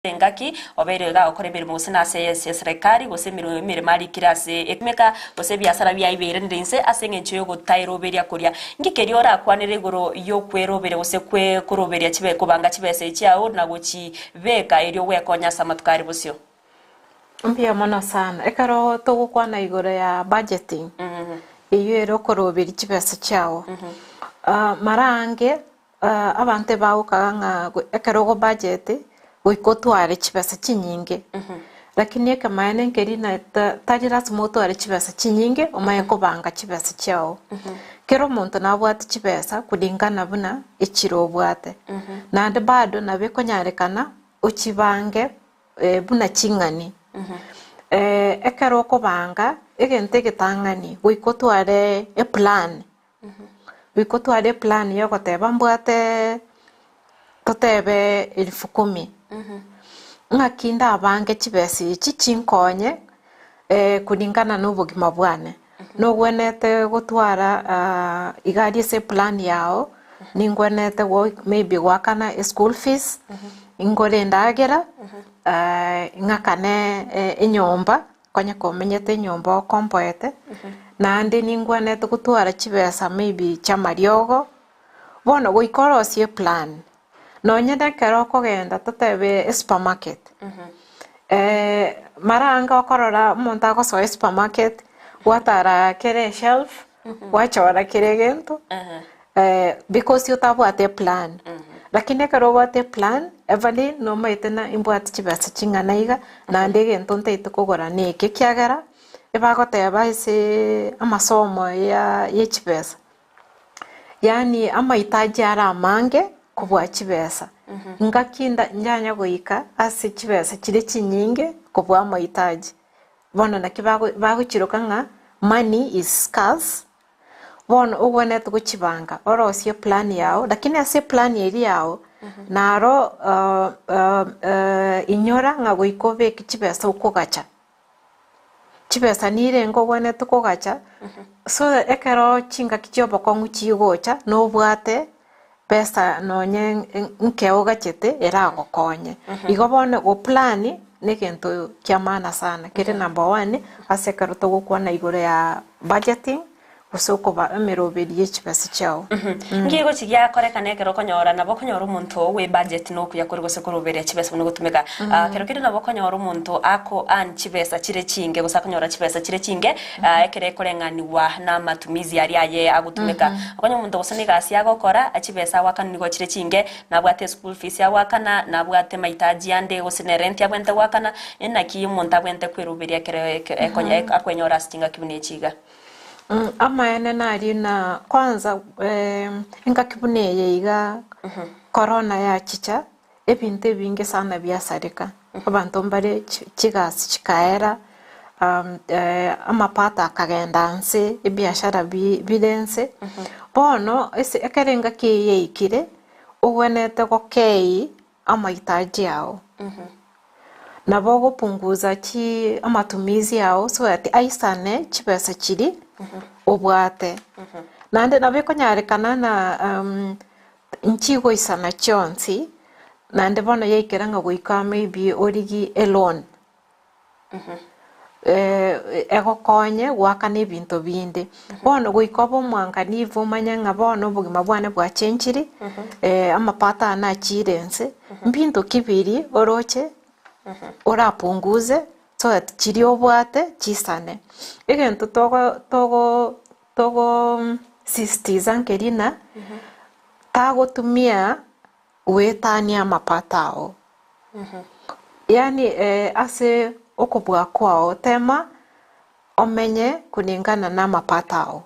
Engaki obeire iga agokora emeremo gose nase eserekari gose emeremo arikire ase ekumeka gose ebiasara biaye biairanire inse ase engencho y'ogotaeroberia koria. Inki keria orakwanere igoro y'okweroberia gose koroberia chibe kobanga chibesa echiao na gochibeka erio gwekonya ase amatuko are bosio? Mbuya mono sana. Ekero togokwana igoro ya budgeting, eyio ere okoroberia chibesa chiao, mara aange Abanto ebagokaga ng'a ekero ogo budget goika otware chibesa chinyinge, lakini ekemaene nkeri na tari lasima otware chibesa chinyinge omanye kobanga chibesa chiago. Kera omonto nabwate chibesa kulingana buna echire obwate, naende bado nabo ekonyarekana ochibange buna ching'ani. Ekero okobanga egento egetang'ani goika otware eplan. Goika otware eplan ya ogoteba mbwate totebe elfu kumi, ng'aki ndabange chibesa echi chinkonye kulingana na obogima bwane. Nogwenerete gotwara iga aria ase eplan yago, ningwenerete maybe goakana eschool fees, ngore endagera, ng'akane enyomba. Konya komenyete enyomba okomboete, naende ningwenerete gotwara chibesa maybe chi'amariogo, bono goika orosie eplan. Nonye na ekero okogenda totebe esupermarket, mara ange okorora omonto agosoa esupermarket, gwatara kera eshelf, gwachora kera egento, because otabwate eplan. Lakini ekero obwate eplan, Evelyn nomaete na imbwate chibesa ching'ana iga, naende egento ntaete kogora neke, ekiagera ebagoteba ase amasomo ya ye chibesa, yaani amahitaji are amange kobua chibesa. Ngaki nda njanya goika ase chibesa chire chinyinge kobua amahitaji. Bono naki bago bagochiroka ng'a money is scarce, Bono ogwenerete gochibanga orosie eplan yao, lakini ase eplan eria yao naro inyora ng'a goika obeke chibesa okogacha, chibesa nirenge ogwenerete kogacha so that ekero chingaki chia obokong'u chigocha nobwate besa nonye nke ogachete eragokonye. Igo bono goplan na egento kia maana sana kere number one ase ekero togokwana igoro ya budgeting gose okoba emeroberi ye chibesa chiao. Nki egochi giakorekana ekero okonyora nabo okonyora omonto bwe budget nokuya kore gose koroberia chibesa buna ogotumeka. Kero kende nabo okonyora omonto ako earn chibesa chire chinke gose akonyora chibesa chire chinke Ekero ekoreng'anigwa namatumizi aria aye agotumeka. Okonyora omonto gose negasi agokora, chibesa agoakana nigo chire chinke, nabwate eschool fees agoakana, nabwate mahitaji ande gose ne rent abwenerete goakana, inaki omonto abwenerete kweruberia ekero akwenyora ase chingaki buna echi iga? Amaene naria na kwanza engaki buna eye iga corona yachicha, ebinto ebinge sana biasareka, abanto mbare chigasi chikaera, amapato akagenda nse, ebiashara bire nse. Bono ase ekero engaki eye yaikire, ogwenerete gokei amahitaji ao. Nabo ogopunguza chi amatumizi ao so that aisane chibesa chiria obwate. Naende nabo ekonyarekana ng'a Nchigoisana chionsi, naende bono yaikera ng'a goika maybe origie eloan egokonye goakana ebinto binde. Bono goika obe omwanganifu omanye ng'a bono obogima bwane bwachenchiri, amapato ane achire inse, mbinto ki biria oroche orapunguze so that chiria obwate chisane. Egento togo togo Togosisitiza nkeri na tagotumia goetania amapato ao. Yaani ase okobua kwao tema omenye kulingana na amapato ao.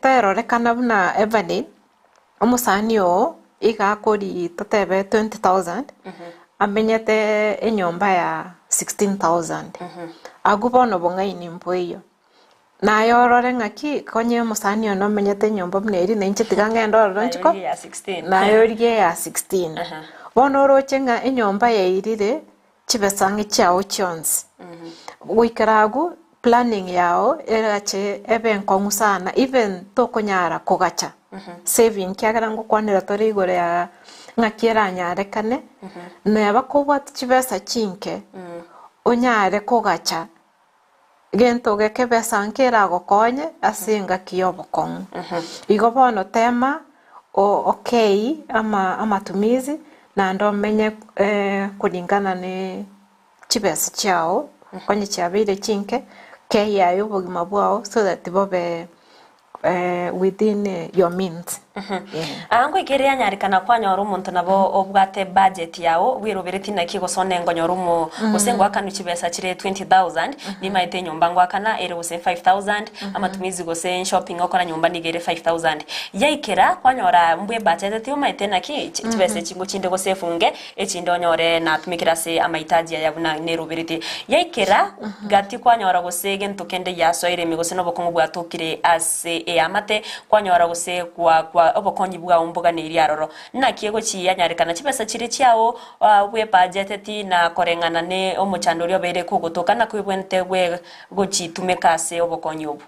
Terorekana buna Evelyn omosani oo iga akori totebe 20,000 amenyete enyomba ya 16,000 abwo bono obong'aini mboiyo. Naye orore ng'aki konya omosani one omenyete enyomba buna eria, na inche tiga ngende ororo Naye nchiko origie ya 16. naye origie eya 16. Aha. Bono oroche ng'a enyomba yairire chibesa ang'e chiao chionsi. Goikera agwo planning yao erache ebe enkong'u sana even tokonyara kogacha saving ekiagera ngokwanera tore igoro ya. Ng'aki eranyarekane, neba kobwate chibesa chinke, onyare kogacha gento geke ebesa nke eragokonye ase engaki ya obokong'u. Igo bono tema o- okei ama amatumizi naende omenye kulingana ne chibesa chiago onye chiabeire chinke, kei aye obogima bwao so that bobe within your means. Yeah. Aa ngoika ere yanyarekana kwanyora omonto nabo obwate budget yao bweroberetie naki gose one nkonyora omo gose ngoakanwe chibesa chire 20,000 nimaete enyomba ngoakana ere gose 5000 amatumizi gose shopping okora nyomba nigo ere 5000 yaikera kwanyora mbwe budgeteti omaete naki chibesa echi ngochinde gose efunge Echinde onyore natumekire ase amahitaji aya buna neroberetie. Yaikera gati kwanyora gose egento kende giasoire ime gose nobokong'u bwatokire ase eamate, kwanyora gose kwa kwa obokonyi bwao mboganeirie aroro. Naki egochi yanyarekana chibesa chiria chiao bwebajeteti na koreng'ana ne omochando oria obeire kogotoka naki obwenerete gwe gochitumeka ase obokonyi obwo.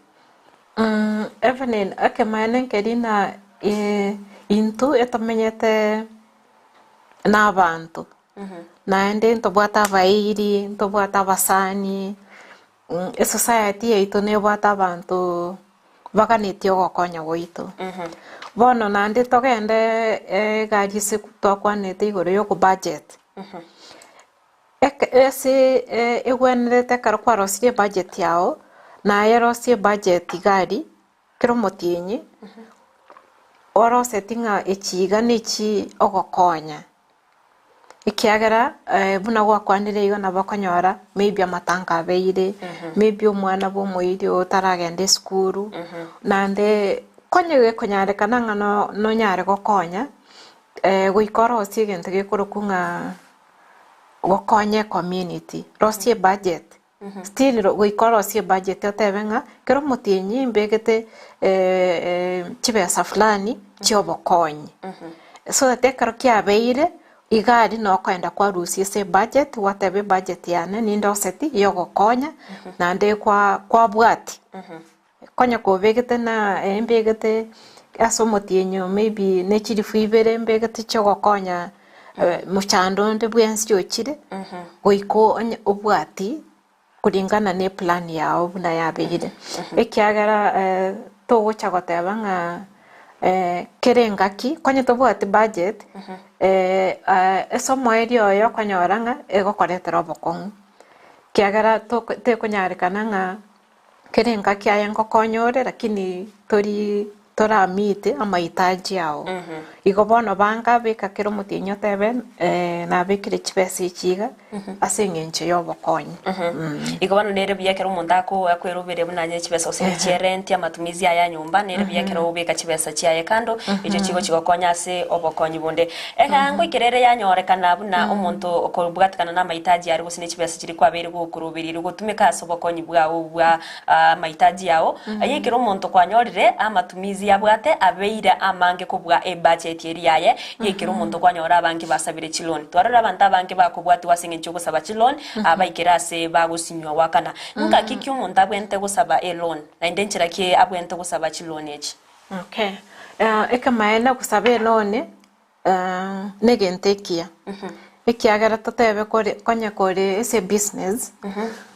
Evelyn, ekemaene nkeri na intwe etomenyete nabanto, naende ntobwate abairi, ntobwate abasani, esociety yaito nebwate abanto baganetie ogokonya gwaito. Bono naende togende egari ase twakwanete igoro ya okobudget, eke ase egwenerete ekero kwarosirie ebudget yago, naye rosie ebudget iga aria. Kera omotienyi, oroseti ng'a echi iga nechi ogokonya, ekiagera buna gwakwanire igo nabo okonyora maybe amatango abeire, maybe omwana bwa omoiri oo otaragenda esukuru, naende konye gekonyarekana ng'a no- nonyare gokonya, goika orosie egento gekorokwa ng'a gokonya ecommunity, rosie ebudget. Still goika orosie ebudget otebe ng'a kera omotienyi mbegete chibesa fulani chiobokonyi. So that ekero kiabeire, iga aria noo okoenda kwarusia ase ebudget gwateba ebudget yane nindoseti yogokonya naende kwa kwabwatia. Konya kobegete na mbegete ase omotienyi oo maybe ne chilifu ibere mbegete chiogokonya mochando onde bwensi ochire, goika onye obwati kulingana na eplan yago buna yabeire. Ekiagera togocha goteba ng'a kera engaki konya tobwati budget, ase omoerio oye okonyora ng'a egokoretera obokong'u, ekiagera toko tekonyarekana ng'a. Kera engaki aye ngokonya ore lakini tori torameet amahitaji ao. Igo bono banga beka kera omotienyi otebe nabekire chibesa echi iga ase eng'encho ya obokonyi. Igo bono nere buya ekero omonto ako akweroberia buna aye chibesa gose ne chie rent, amatumizi aye a nyomba, nere buya ekero obeka chibesa chiaye kando, echio chigochi gokonya ase obokonyi bonde. Ega ngoikera ere yanyorekana buna omonto okobwatekana na amahitaji aria gose ne chibesa chiria kwabeire gokoroberia erio gotumeka ase obokonyi bwao bwa amahitaji ao. Aye ekero omonto kwanyorire amatumizi abwate abeire amange kobua ebudget eria yaye, yaikera omonto kwanyora abange basabire chiloan. Twarorire abanto abange bakobwatiwa ase eng'encho yogosaba chiloan, abaikere ase bagosinywa goakana. Ngaki ki omonto abwenerete gosaba eloan? Naende nchera ki abwenerete gosaba chiloan echi? Okay, ekemaene gosaba eloan negento ekiya, ekiagera totebe kore konye kore ase ebusiness,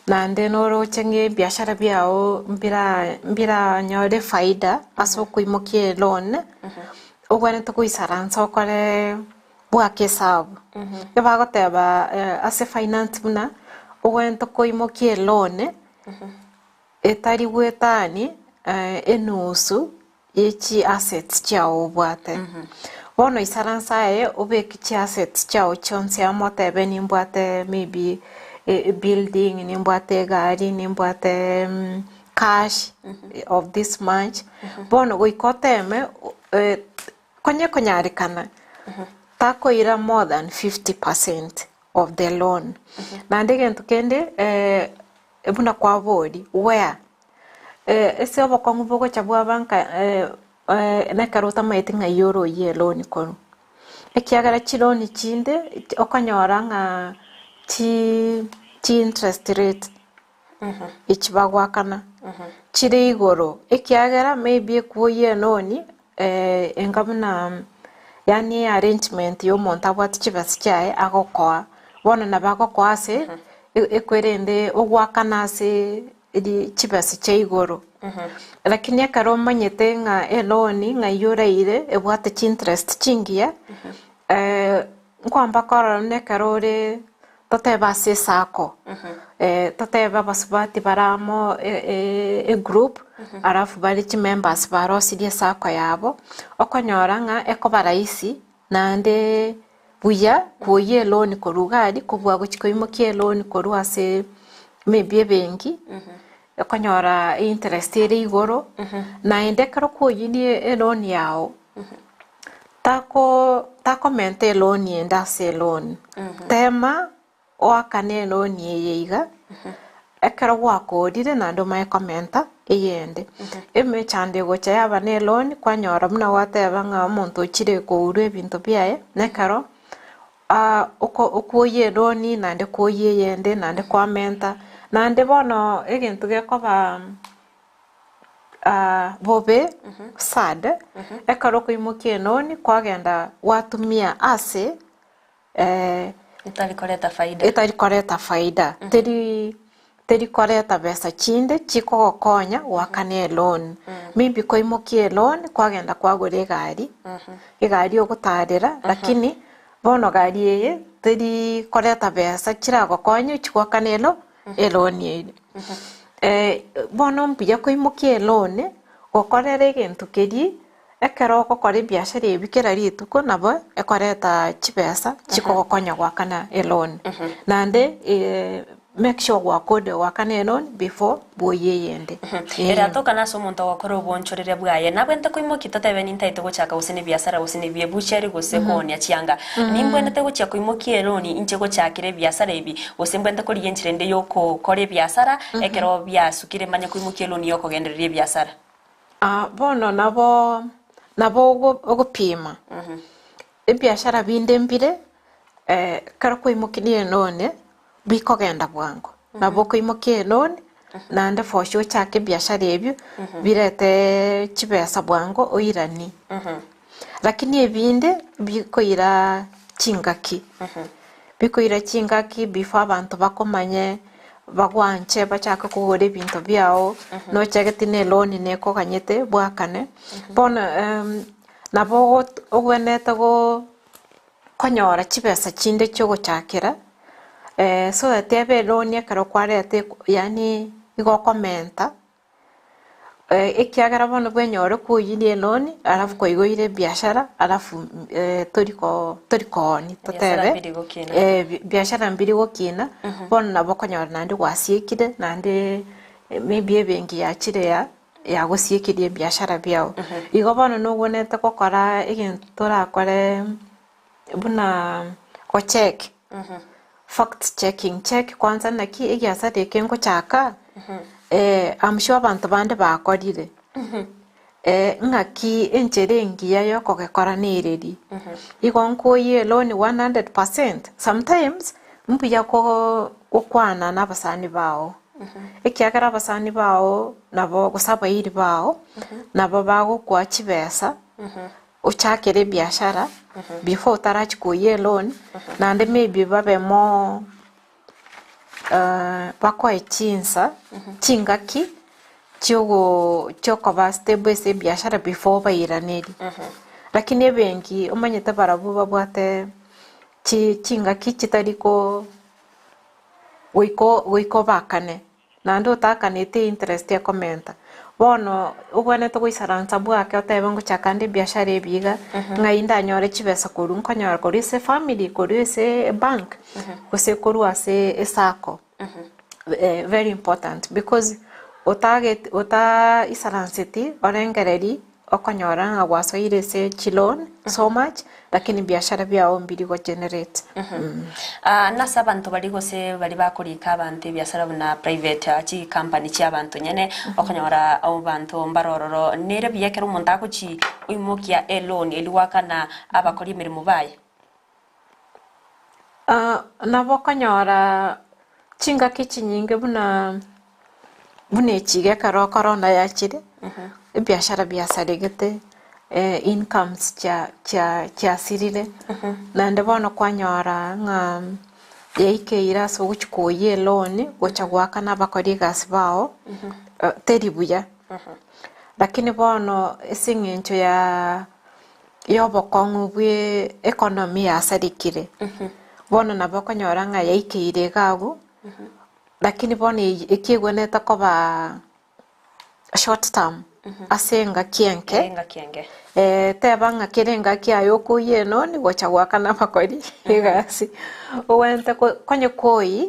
naende noroche ng'a ebiashara biago mbira mbiranyore efaida ase okoimokia eloan, obwenerete goisaransa okore bwake esabu. Ebagoteba ase finance buna, obwenerete koimokia eloan, etari goetani enusu ye chiassets chiao obwate. Bono isaransa aye obeke chiassets chiao chionsi amo otebe nimbwate maybe ebuilding, nimbwate egari, nimbwate cash of this much, bono goika oteme konye konyarekana takoira more than 50% of the loan. Naende egento kende buna kwaboria where. Ase obokong'u bogocha bwaba nka nekero otamaeti ng'ai ore oyie eloni korwa. Ekiagera chiloni chinde okonyora ng'a chi chi interest rate echi bagoakana chire igoro, ekiagera maybe ekwoyia eloni enga buna. Yaani arrangement ya omonto abwate chibesa chiaye agokoa, bono nabo agokoa ase ekwerende ogoakana ase ri chibesa chia igoro. Lakini ekero omanyete ng'a eloan ng'ai oraire ebwate chiinterest chingiya, nkwamba korora buna ekero ore totebe ase esacco, totebe abasubati bare amo egroup alafu bare chimembers barosirie esacco yabo, okonyora ng'a ekoba rahisi naende buya koyia eloan korwa iga aria kobua gochia koimokia eloan korwa ase maybe ebenki, okonyora einterest ere igoro, naende ekero kwaoyirie eloan yago, tako takomenta eloan ende ase eloan, tema oakane eloan eye iga, ekero gwakorire naende omanye komenta eyende. Emechando egocha yaba na eloan kwanyora buna gwateba ng'a omonto ochire kourwa ebinto biaye, na ekero okwoyia eloan naende kwoyia eyende naende kwamenta, naende bono egento gekoba bobe sad, ekero okoimokia eloan kwagenda gwatumia ase Etari koreta faida. Etari koreta faida, teri teri koreta besa chinde chikogokonya goakana eloan. Maybe kwaimokia eloan kwagenda kwagora egari, egari ogotarera lakini bono gari eye teri koreta besa chiragokonye ochi goakana elo eloan eye. Bono mbuya koimokia eloan gokorera egento keria Ekero ogokora ebiashara ebi kera rituko nabo ekoreta chibesa chikogokonya goakana eloan. Naende make sure gwakorire goakana eloan before bwoyie eyende. Ere atokane ase omonto ogokora obonchoreria bwaye, nabwenerete koimokia totebe nintaete gochaka gose nebiasara gose nebie butchery gose koonia chianga. Nimbwenerete gochia koimokia eloan inche gochakera ebiasara ebi, gose mbwenerete korigia enchera ende yokokora ebiasara ekero biasukire manye koimokia eloan yokogendereria ebiasara. Bono nabo nabo ogopima, ebiashara binde mbire ekero kwaimokirie eloan bikogenda bwango, nabo okoimokia eloan naende for sure ochake ebiashara ebio birete chibesa bwango oiranie. Lakini ebinde bikoira chingaki, bikoira chingaki before abanto bakomanye, bagwanche bachake kogora ebinto biago, nochagete na eloan nekoganyete bwakane, bono nabo ogwenerete konyora chibesa chinde chiogochakera, so that ebe eloan ekero kwareta yaani igo okomenta. Ekiagera bono bwenyore kwoyirie eloni alafu kwaigoire ebiashara alafu tori ko tori kooni Biashara totebe mbiri gokina. biashara mbiri gokina, bono nabo okonyora naende gwasiekire naende maybe ebenki yachire ya yagosiekirie ebiashara biago. Igo bono nobwenerete gokora egento torakore buna gocheck. Fact checking, check kwanza naki egiasara eke ngochaka, I'm sure abanto bande bakorire, ng'aki enchera engiya ya okogekora nereri, igo nkoyie eloan 100%, sometimes mbuya gokwana na abasani bao, ekiagera abasani bao nabo gose abairi bao, nabo bagokoa chibesa. Ochakere ebiashara before otarachia koyia eloan naende maybe babe more bakoe chinsa chingaki chiogo chiokoba stable ase ebiashara before obairanerie. Lakini ebenki omanyete barabwo babwate chi chingaki chitari ko goika goika obakane. Naende otakaneti einterest ekomenta. Bono obwenerete goisaransa bwake otebe ngochaka nde ebiashara ebi iga, ng'ai ndanyore chibesa korwa nkonyora korwa ase efamiri, korwa ase ebank, gose korwa ase esacco. Very important because otageti otaisaranseti orengereri okonyora ng'a gwasoire ase chiloan so much lakini biashara biago mbiri go generate. Ah, nase abanto baria gose baria bakorika abanto ebiasara buna private ah, chicompany chia abanto nyene, okonyora abanto mbare ororo, nere buya ekero omonto agochi oimokia eloan eria goakana abakori emeremo baye? Nabo okonyora chingaki chinyinge buna buna echi iga ekero corona yachire, ebiashara biasaregete, incomes chia chia chiasirire, naende bono kwanyora ng'a yaikeire ase ogochia koyia eloan gocha goakana abakori egasi bao, teri buya. Lakini bono ase eng'encho ya ya obokong'u bwe economy yasarikire, bono nabo okonyora ng'a yaikeire iga abwo, lakini bono eye ekiegwenerete koba short term ase engaki enke, Engaki enke. teba ng'a kera engaki aye okoyia enoni gocha goakana abakori egasi, ogwenerete ko konye koyia,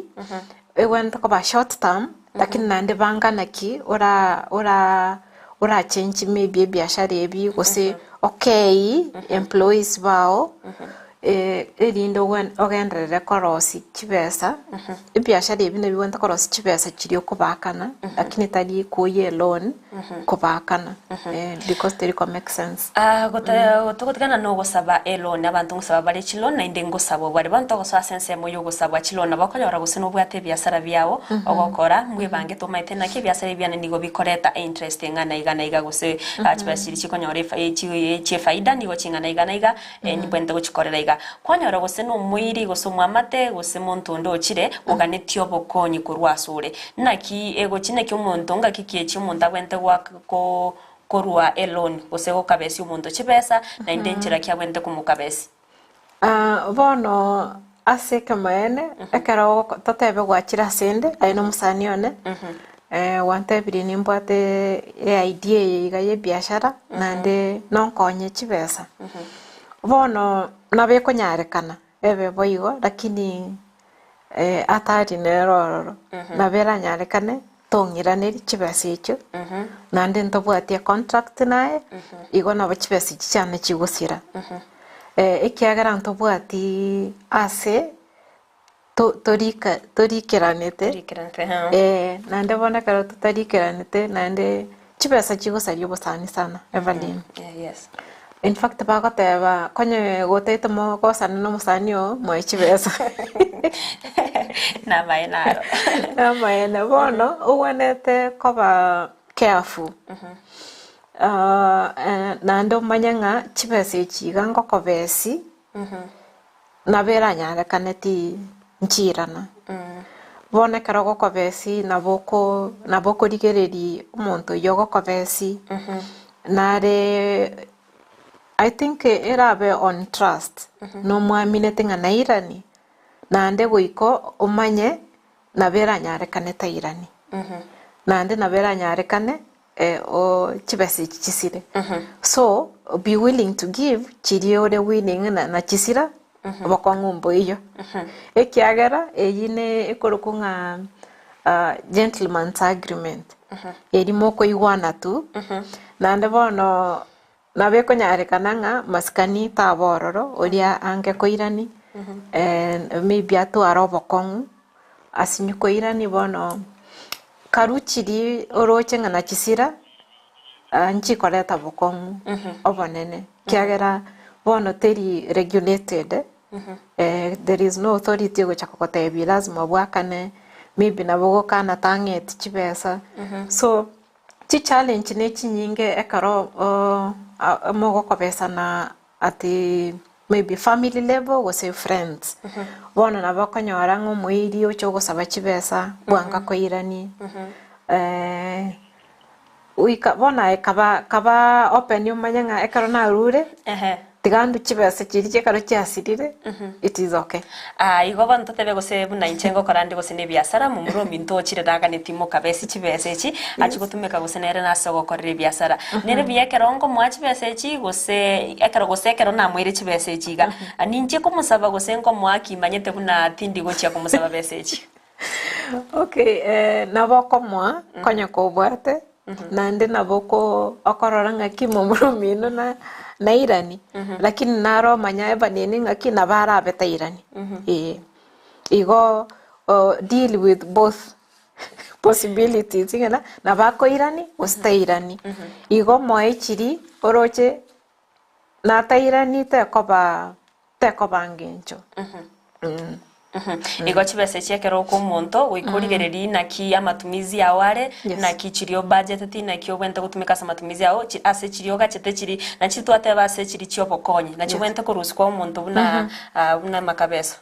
egwenerete koba short term lakini naende banga naki ora ora orachange maybe ebiashara ebi gose okei employees bao erinde ogwen ogenderere korosia chibesa, ebiashara ebi nabio bigwenerete korosia chibesa chiria okobaakana lakini tari koyia eloan kobaakana because teri ko make sense. Ah, gote- togotigana na ogosaba eloan, abanto ngosaba bare chiloan naende ngosabwa bware. Bono togosoa ase ensemo ya ogosabwa chiloan nabo okonyora gose nobwate ebiasara biao ogokora, mbwebange tomaete naki ebiasara ebi biane nigo bikoreta einterest eng'ana iga na iga gose chibesa chiria chikonyora efa chi chiefaida nigo ching'ana iga na iga. Nimbwenerete gochikorera iga. Kwanyora gose nomoiri, gose omwamate, gose monto onde ochire, oganetie obokonyi korwa asore. Naki egochi naki omonto ngaki ki echi omonto abwenerete goaka ko korua eloan, gose gokabesia omonto chibesa, naende enchera ki abwenerete komokabesia? Bono ase ekemaene, ekero ogoko totebe gwachire asende, aye na omosani one, gwantebirie nimbwate eidea eye iga ya ebiashara, naende nonkonye chibesa. Bono nabo ekonyarekana ebe bo igo, lakini hatari nere ororo, nabo eranyarekane tong'iranerie chibesa echio, naende ntobwati econtract naye, igo nabo chibesa echi chiane chigosira. Ekiagera ntobwati ase to- torika torikeranete, Torikeranete, ha. naende bono ekero totarikeranete naende chibesa chigosaria obosani sana Evelyn. Yeah, yes. In fact bagoteba konye gotaete mogosana na omosani oo moe chibesa. Namaene aro. Namaene bono ogwenerete koba careful naende omanye ng'a chibesa echi iga ngokobesi nabo eranyarekane ti nchirana. Bono ekero ogokobesi nabo oko nabo okorigereria omonto oyio ogokobesi nare I think erabe on trust nomwaminete ng'a nairani naende goika omanye nabo eranyarekane tairani. Naende nabo eranyarekane chibesa echi chisire. So be willing to give chiria ore willing na nachisira obokong'u mboiyo. Ekiagera eyio ne ekorokwa ng'a gentleman's agreement, eria mokoigwana tu, naende bono nabo ekonyarekana ng'a masikani taba ororo oria ange koirani maybe atware obokong'u asinye koirani bono Karue chiria oroche ng'a nachisira, nchikoreta bokong'u obonene, ekiagera bono teri regulated, there is no authority egocha kogotebia lazima obwakane, maybe nabo ogokana tang'eti chibesa, so chichallenge ne chinyinge ekero mogokobesana Ati maybe family level gose friends. Bono nabo okonyora ng'a omoiri oche ogosaba chibesa bwango akoiranie. Goika bono aye kaba kaba open omanye ng'a ekero narure, tiga ndue chibesa chiria ekero chiasirire, it is okay. Aa igo bono totebe gose buna inche ngokora nde gose nebiasara, momura ominto ochire naganetie mokabesi chibesa echi, achie gotumeka gose nere nase ogokorera ebiasara. Nere buya ekero nkomoa chibesa echi gose ekero gose ekero namoire chibesa echi iga, ninche komosaba gose nkomoa kimanyete buna tindi gochia komosaba besa echi. Okay, nabo okomoa konya kobwate, naende nabo oko okorora ng'aki momura omino na nairani, lakini naro omanya ebanini ng'aki nabo arabe tairani, eh. Igo deal with both possibilities ng'a nabo akoirani gose tairani. Igo moe chiria oroche natairani tekoba tekoba ngencho. Igo chibesa echi ekero okwa omonto, goika origererie naki amatumizi ao are, Yes. naki chiria obageteti, naki obwenerete gotumeka ase amatumizi ao, chi ase chiria ogachete chiri, nachi twateba ase chiri chia obokonyi, nachi Yes. obwenerete korusia kwa omonto buna buna amakabeso.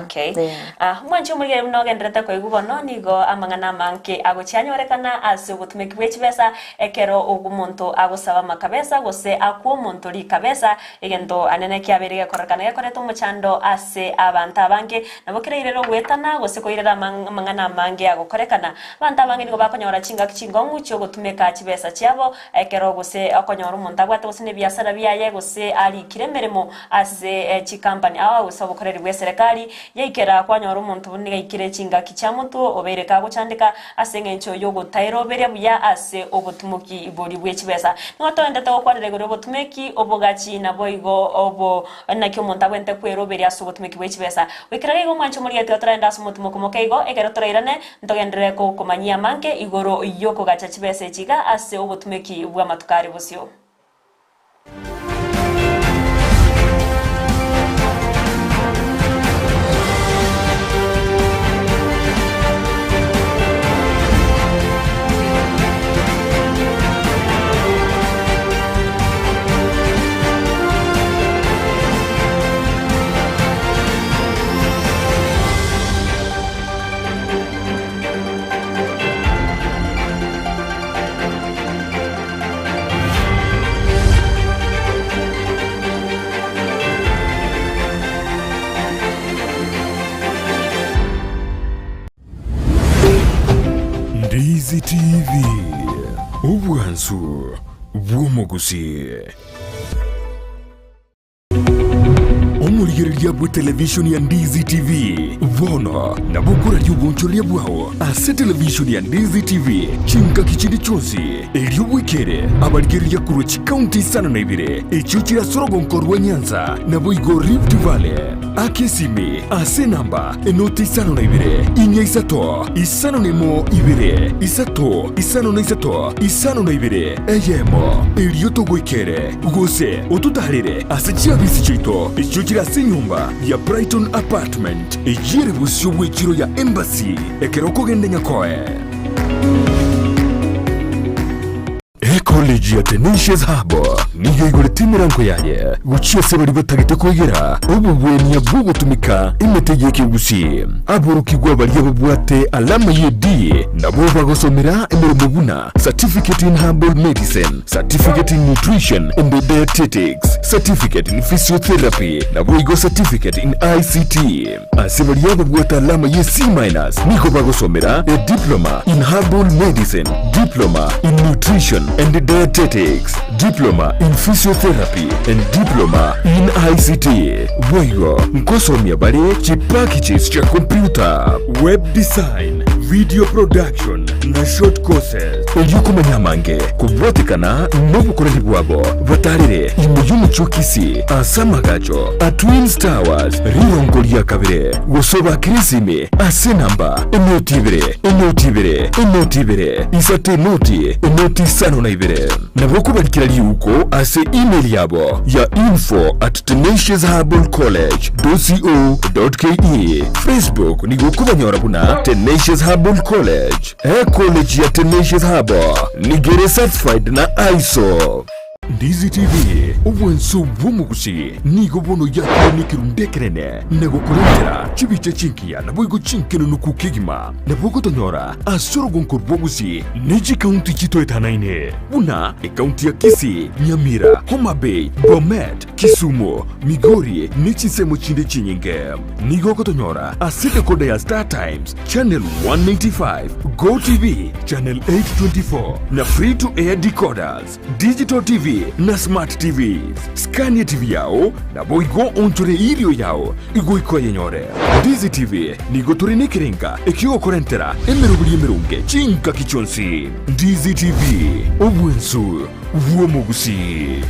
Okay. Yeah. Ah, omwanchi omorigereria buna ogendererete koigwa bono, nigo amang'ana amange agochia anyorekana ase obotumeki bwe chibesa, ekero omonto agosaba amakabesa gose akwa omonto rikabesa, Egento anene kiabeire gekorekana gekoreta omochando ase abanto abange, nabo kerairere ogoetana gose koirera amang'ana amange agokorekana. Abanto abange nigo bakonyora chingaki chingong'u chi'ogotumeka chibesa chiabo, ekero gose okonyora omonto abwate gose nebiasara biaye gose arikire emeremo ase chikampani ao gose obokoreri bw'eserekari, yaikera kwanyora omonto buna nigo aikire chingaki chia motwe obeire kagochandeka Ase engencho y'ogotaeroberia buya ase obotumoki boria bwe chibesa. Nigo toendete gokwanera igoro y'obotumeki, obogachi, naboigo obo naki omonto agwenerete kweroberia ase obotumeki bwe chibesa. Goikera iga omwancho omorigia tiga toraende ase omotumoko moke igo, ekero torairane, ntogenderere gokomanyia amange igoro y'okogacha chibesa echi iga ase obotumeki bw'amatuko are bosio. Ndizi TV, obwansu bw'omogusii. Omorigereria bwe televishoni ya Ndizi TV bono nabo okoraria obonchoreria bwao ase televishoni ya Ndizi TV chingaki chinde chionsi, erio bwekere abarigereria korwa chikaunti isano na ibere echio chire ase orogonko rwa Nyanza naboigo Rift Valley. Aka esimi ase enamba enoti isano na ibere, inya isato, isano na emo ibere, isato, isano na isato, isano na ibere, eyemo, erio togoikere. Gose ototaarere ase chiabisi chiaito echio chire ase enyomba ya Brighton Apartment, eyio ere bosio bw'echiro ya Embassy, ekero okogenda Nyakoe. Ecollege ya Tenacious Hub nigo eigorete emerango yaye gochia ase baria batagete koegera obogwenia bw'ogotumeka emete y'ekegusii. Aborokigwa baria babwate alama ye D nabwo bagosomera emeremo buna Certificate in Herbal Medicine, Certificate in Nutrition and Dietetics, Certificate in Physiotherapy, naboigo Certificate in ICT. Ase baria babwate alama ye C minus nigo bagosomera a Diploma in Herbal Medicine, Diploma in Nutrition and Dietetics, Diploma in Physiotherapy and Diploma in ICT. Boigo nkosomia bare chipackages chia computer, web design, video production na short courses. Erio komanya amange kobwatekana nobokoreri bwabo, batarere ime y'omochie o Kisii ase amagacho a Twins Towers rirongo ria kabere, gose obakire esimi ase enamba enoti ibere, enoti ibere, enoti ibere, isato enoti, enoti isano na ibere. Nabo okobarikera riuko ase email yabo ya info at tenaciousherbalcollege.co.ke. Facebook nigo okobanyora buna Tenacious Herbal College. Ecollege ya Tenacious Herbal nigo ere certified na ISO. Ndizi TV, obwanso bw'omogusi nigo bono yakire nekerundu ekenene na gokorentera chibicha chingiya naboigo chinkenunuku kegima. Nabo ogotonyora ase orogonko rw'obosie ne chikaunti chitoetanaine, buna ekaunti ya Kisii, Nyamira, Homa Bay, Bomet, Kisumu, Migori ne chinsemo chinde chinyinge. Nigo ogotonyora ase decoder ya Star Times, Channel 195, Go TV, Channel 824 na Free to Air decoders, Digital TV na Smart TVs. Skania TV yao naboigo onchore erio yao igoika oyenyore. Ndizi TV nigo tore nekerenga ekiogokorentera emeroberi emeronge chingaki chionsi. Ndizi TV, obwensu bw'omogusii.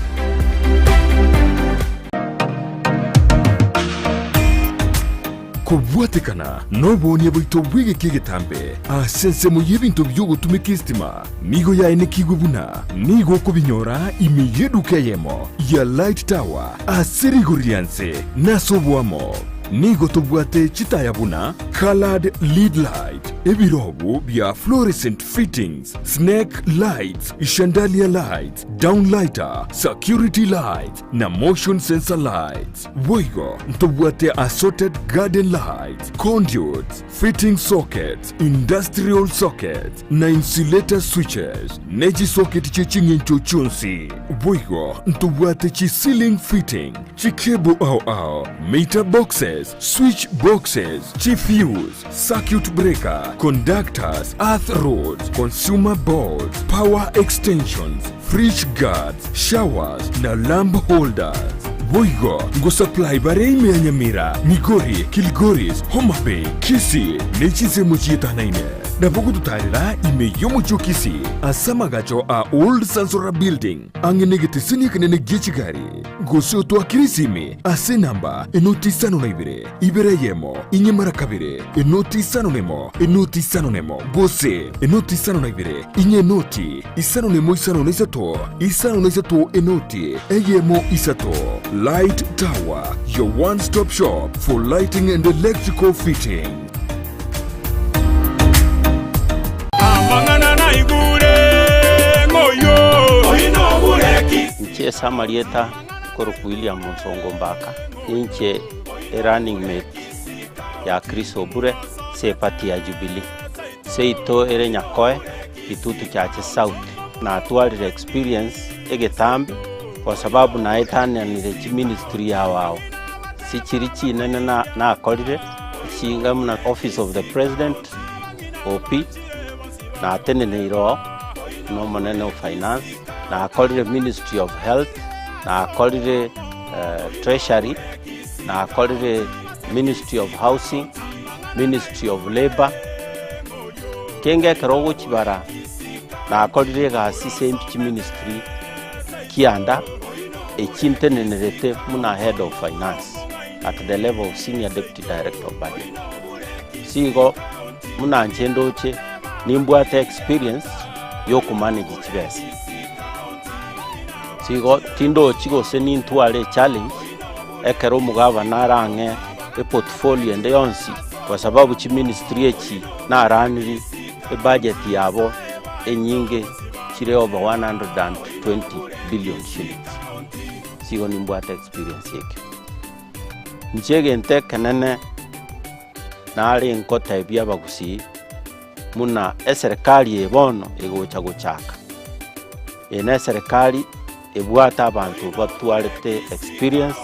Kobwatekana noboonia bwaito bw'egeka egetambe ase ensemo y'ebinto bi'ogotumeka esitima, nigo yaenekigwe buna nigo okobinyora ime y'eduka eyemo ya Light Tower ase rigori ria nse na ase oboamo. Nigo tobwate chitaya buna coloured lead light, ebirobu bia fluorescent fittings, snake lights, chandelier lights, downlighter, security lights na motion sensor lights. Boigo ntobwate assorted garden lights, conduits, fitting sockets, industrial sockets na insulator switches, ne chisocket chie ching'encho chionsi. Boigo ntobwate chi ceiling fitting, chicable ao ao, meter boxes, switch boxes, chifuse, circuit breaker, conductors, earth rods, consumer boards, power extensions, fridge guards, showers na lamp holders. Boigo ngosupply bare ime ya Nyamira, Migori, Kilgoris, Homa Bay, Kisii ne chinsemo chietanaine. Nabo gototarera ime y'omochie o Kisii ase amagacho a Old Sansora Building ang'e negeteseni ekenene gie chigari. Gose otwakere esimi ase enamba enoti isano na ibere, ibere eyemo, inye mara kabere, enoti isano nemo, enoti isano nemo, gose enoti isano na ibere, inye enoti isano nemo isano na isato, isano na isato enoti eyemo isato. Light Tower, your one stop shop for lighting and electrical fitting. Amang'ana naigure ng'oyio. Inche ase amarieta nkorokwa William Onsongo Mbaka, ninche erunning mate ya Chris Obure ase eparty ya Jubilee. Seito ere Nyakoe, Kitutu Chache South. Natwarire experience egetambe kwa sababu naetananire chiministry ao ao, sichiri chinene na nakorire, chinga buna office of the president, OP, nateneneire oo buna omonene o finance, nakorire ministry of health, nakorire treasury, nakorire ministry of housing, ministry of labour, kenge ekero ogochibara nakorire egasi ase chiministry kianda echi ntenenerete buna head of finance at the level of senior deputy director of budget. Sigo buna inche ndoche nimbwate experience ya okomanage chibesa. Sigo tindochi gose nintware echallenge ekero omogabana arang'e eportfolio ende yonsi kwa sababu chiministry echi naraniri ebudget yabo enyinge chire over 120 billion shillings. Sigo nimbwate experience ekio. Inche egento ekenene nare nkotebia abagusii buna eserekari eye bono egocha gochaka, eye na eserekari ebwate abanto batwarete experience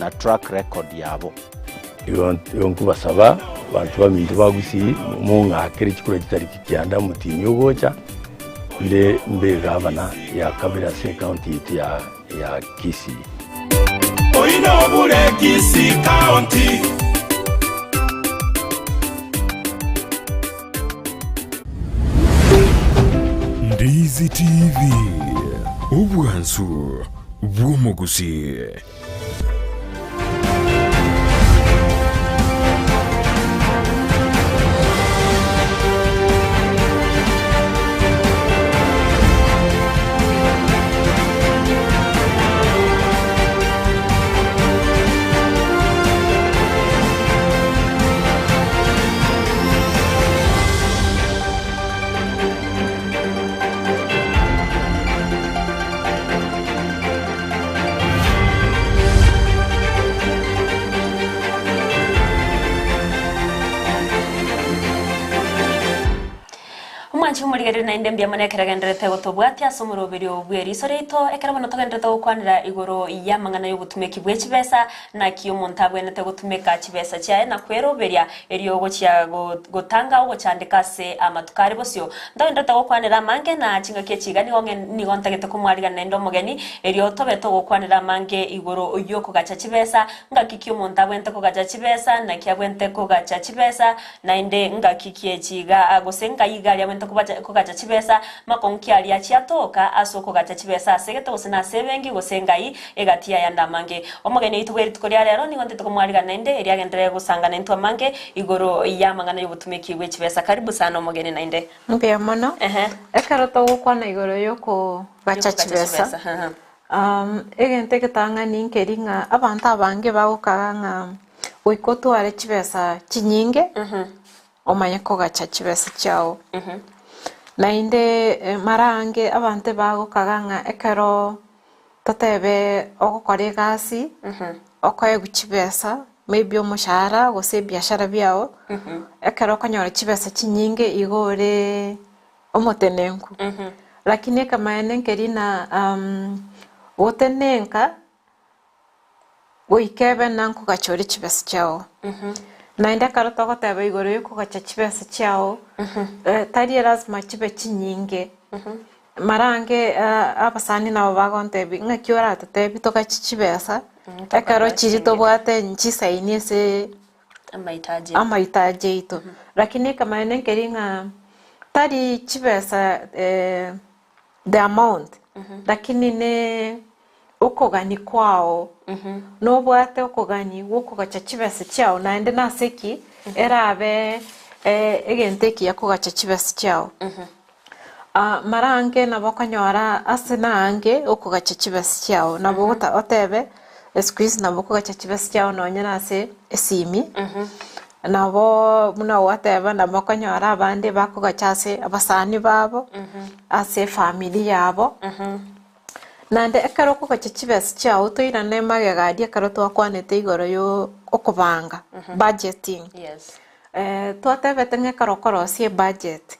na track record yabo. Igo igo nkobasaba abanto baminto ba Gusii, mong'akere chikura chitariki kianda omotienyi ogocha, inde mbe egavana ya kabere ase ecounty yaito ya ya Kisii. Oino bure Kisii County. Ndizi TV, obwansu bw'omogusii. Omwanchi omorigereria naende mbuya mono ekero agendererete gotobwatia ase omoroberio bw'eriso riaito, ekero bono togendererete gokwanera igoro y'amang'ana y'obotumeki bwe chibesa, Naki omonto abwenerete gotumeka chibesa chiaye na kweroberia erio gochia gotanga ogochandeka ase amatuko are bosio. Ntogenderete gokwanera amange na chingaki echi iga nigo nigo ntagete komwarigana naende omogeni, erio tobe togokwanera amange igoro y'okogacha chibesa, ngaki ki omonto abwenerete kogacha chibesa, naki abwenerete kogacha chibesa, naende ngaki ki echi iga gose ngai iga aria abwenerete kogacha chibesa, makong'u ki aria chiatoka ase okogacha chibesa ase egete gose nase ebenki gose ngai Egati y'ayande amange. Omogeni oito bwe rituko ria rero nigo ntete komwarigana naende erio agenderere gosangana intwe amange igoro y'amang'ana y'obotumeki bwe chibesa. Karibu sana omogeni naende. Mbuya mono. Ehe. Ekero togokwana igoro y'okogacha Y'okogacha chibesa, chibesa, ehe. egento egetang'ani nkeri ng'a abanto abange bagokaga ng'a. Goika otware chibesa chinyinge, omanye kogacha chibesa chiago. Naende mara ange abanto ebagokaga ng'a ekero totebe ogokora egasi, okoegwa chibesa, maybe omoshahara gose ebiashara biago, ekero okonyora chibesa chinyinge igo ore omotenenku. Lakini ekemaene nkeri ng'a gotenenka goika ebe ng'a nkogacha ore chibesa chiago. Naende ekero togoteba igoro ya okogacha chibesa chiago, tari elasima chibe chinyinge. Mara ange abasani nabo bagontebia ng'aki oratotebie togache chibesa, ekero chiria tobwate nchisaini ase Amahitaji. amahitaji aito. Lakini ekemanyererio nkeri ng'a tari chibesa the amount, lakini ne okogania kwao, nobwate okogania gwa okogacha chibesa chiao naende nase ki erabe egento ekiya kogacha chibesa chiao. Mara ange nabo okonyora ase naange okogacha chibesa chiao, nabo ogota otebe siku hizi nabo okogacha chibesa chiao nonye na ase esimi, nabo buna gwateba nabo okonyora abande bakogacha ase abasani babo, ase efamiri yabo. Naende ekero okogacha chibesa chiao toirane magega aria ekero twakwanete igoro yo okobanga, budgeting. Yes. Twatebete ng'a ekero okorosia ebudget,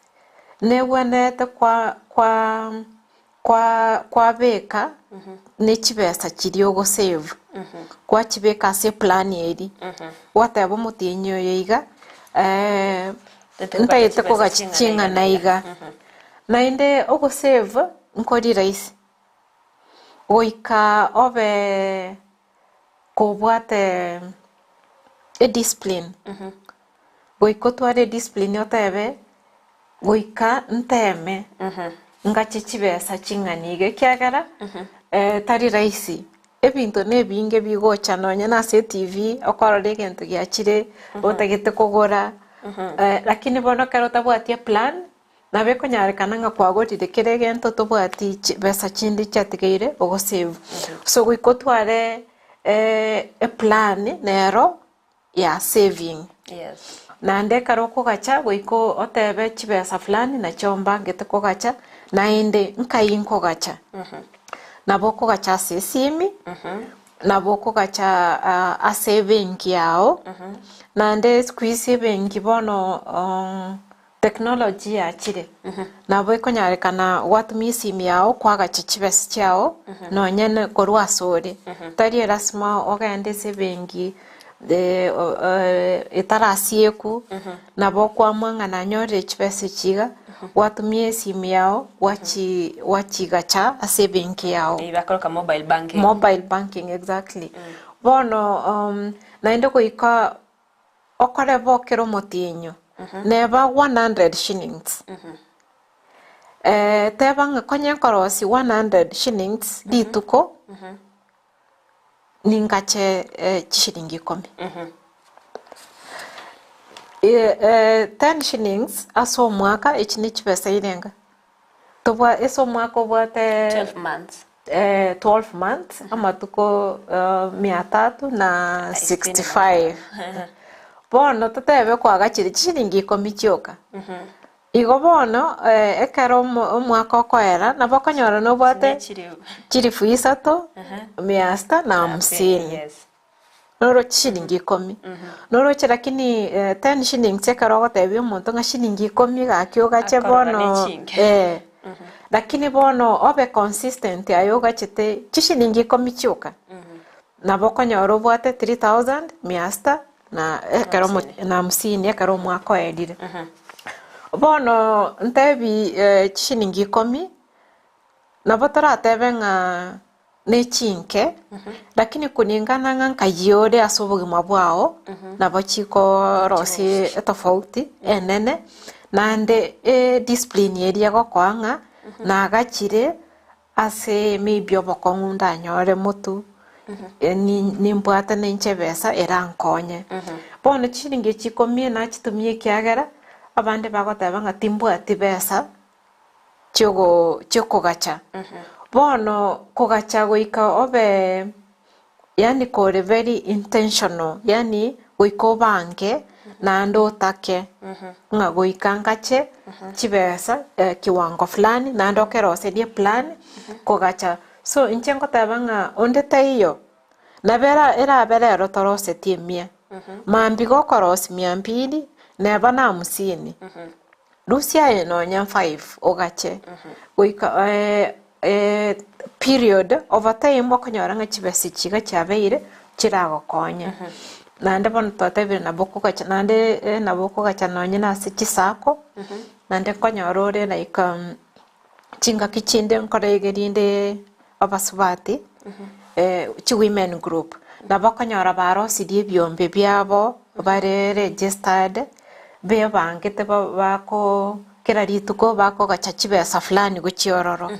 negwenerete kwa kwa kwa kwabeka ne chibesa chiria ogosave, gwachibeka ase eplan eria, gwateba omotienyi oyo iga, ntagete kogacha ching'ana iga. Naende ogosave nkori rahisi, goika obe kobwate ediscipline, goika otware ediscipline otebe goika nteme ngache chibesa ching'ani iga ekiagera tari rahisi, ebinto na ebinge bigocha nonye na ase etv okorora egento giachire otagete kogora, lakini bono ekero otabwati eplan Nabo ekonyarekana ng'a kwagorire kera egento tobwati chibesa chinde chiatigaire ogosave. So goika otware eplan nero ya saving. Yes. Naende ekero okogacha goika otebe chibesa fulani nachio mbangete kogacha, naende nkai nkogacha. Nabo okogacha ase esimi, nabo okogacha ase ebenki yao, naende siku hizi ebenki bono Technology yachire, nabo ekonyarekana gwatumia esimi yao kwagacha chibesa chiao nonye ne korwa ase ore. Tari erasima ogende ase ebenki etarasieku, nabo okwamua ng'a nanyorire chibesa echi iga, gwatumia esimi yao gwachi gwachigacha ase ebenki yao. Eyi bakoroka mobile banking. Mobile banking exactly. Bono naende goika Okore bo kera omotienyo, neba 100 shillings. Teba ng'a konye nkorosia 100 shillings rituko, ningache chishilingi ikomi. 10 shillings ase omwaka echi ne chibesa irenga? Tobwa ase omwaka obwate 12 months. 12 months, amatuko mia tatu na 65. Bono totebe kwagachire chishilingi ikomi chioka. Igo bono ekero omwaka okoera nabo okonyora nobwate chilifu isato, mia sita na hamsini. Yes. Noro chishilingi ikomi. Noroche lakini ten shillings ekero ogotebia omonto ng'a shilingi ikomi gaki ogache Akorora bono nechinge. eh. Lakini bono obe consistent aye ogachete chishilingi ikomi chioka, nabo okonyora obwate 3000 mia sita na ekero omo Hamsini. na hamsini ekero omwaka oerire. Bono ntebi chishilingi ikomi, Nabo toratebe ng'a nechinke, lakini kulingana ng'a nkayia ore ase obogima bwao, nabo chikorosia etofauti enene, naende ediscipline eria egokoa ng'a nagachire ase maybe obokong'u ndanyore motu, nimbwate ninche ebesa erankonye. Bono chishilingi echi ikomi nachitumia ekiagera, abande bagoteba ng'a timbwati besa. chiokogacha. Bono kogacha goika obe yaani kore very intentional yaani. goika obange naende otake ng'a goika ngache chibesa kiwango fulani naende okeroserie eplan kogacha. So inche ngoteba ng'a onde taiyo, nabo era erabe rero torosetie emia, mambia gokorosia mia mbili neba na hamsini, rusia aye nonya five ogache goika period over time okonyora ng'a chibesa echi iga chiabeire chiragokonye. Naende bono twatebire nabo okogacha naende nabo okogacha nonye na ase chisacco, naende nkonyora ore like chingaki chinde nkorege rinde abasubati chi women group, nabo okonyora barosirie ebiombe biabo bare registered, bebangete ba- bako kera rituko bakogacha chibesa fulani gochia ororo.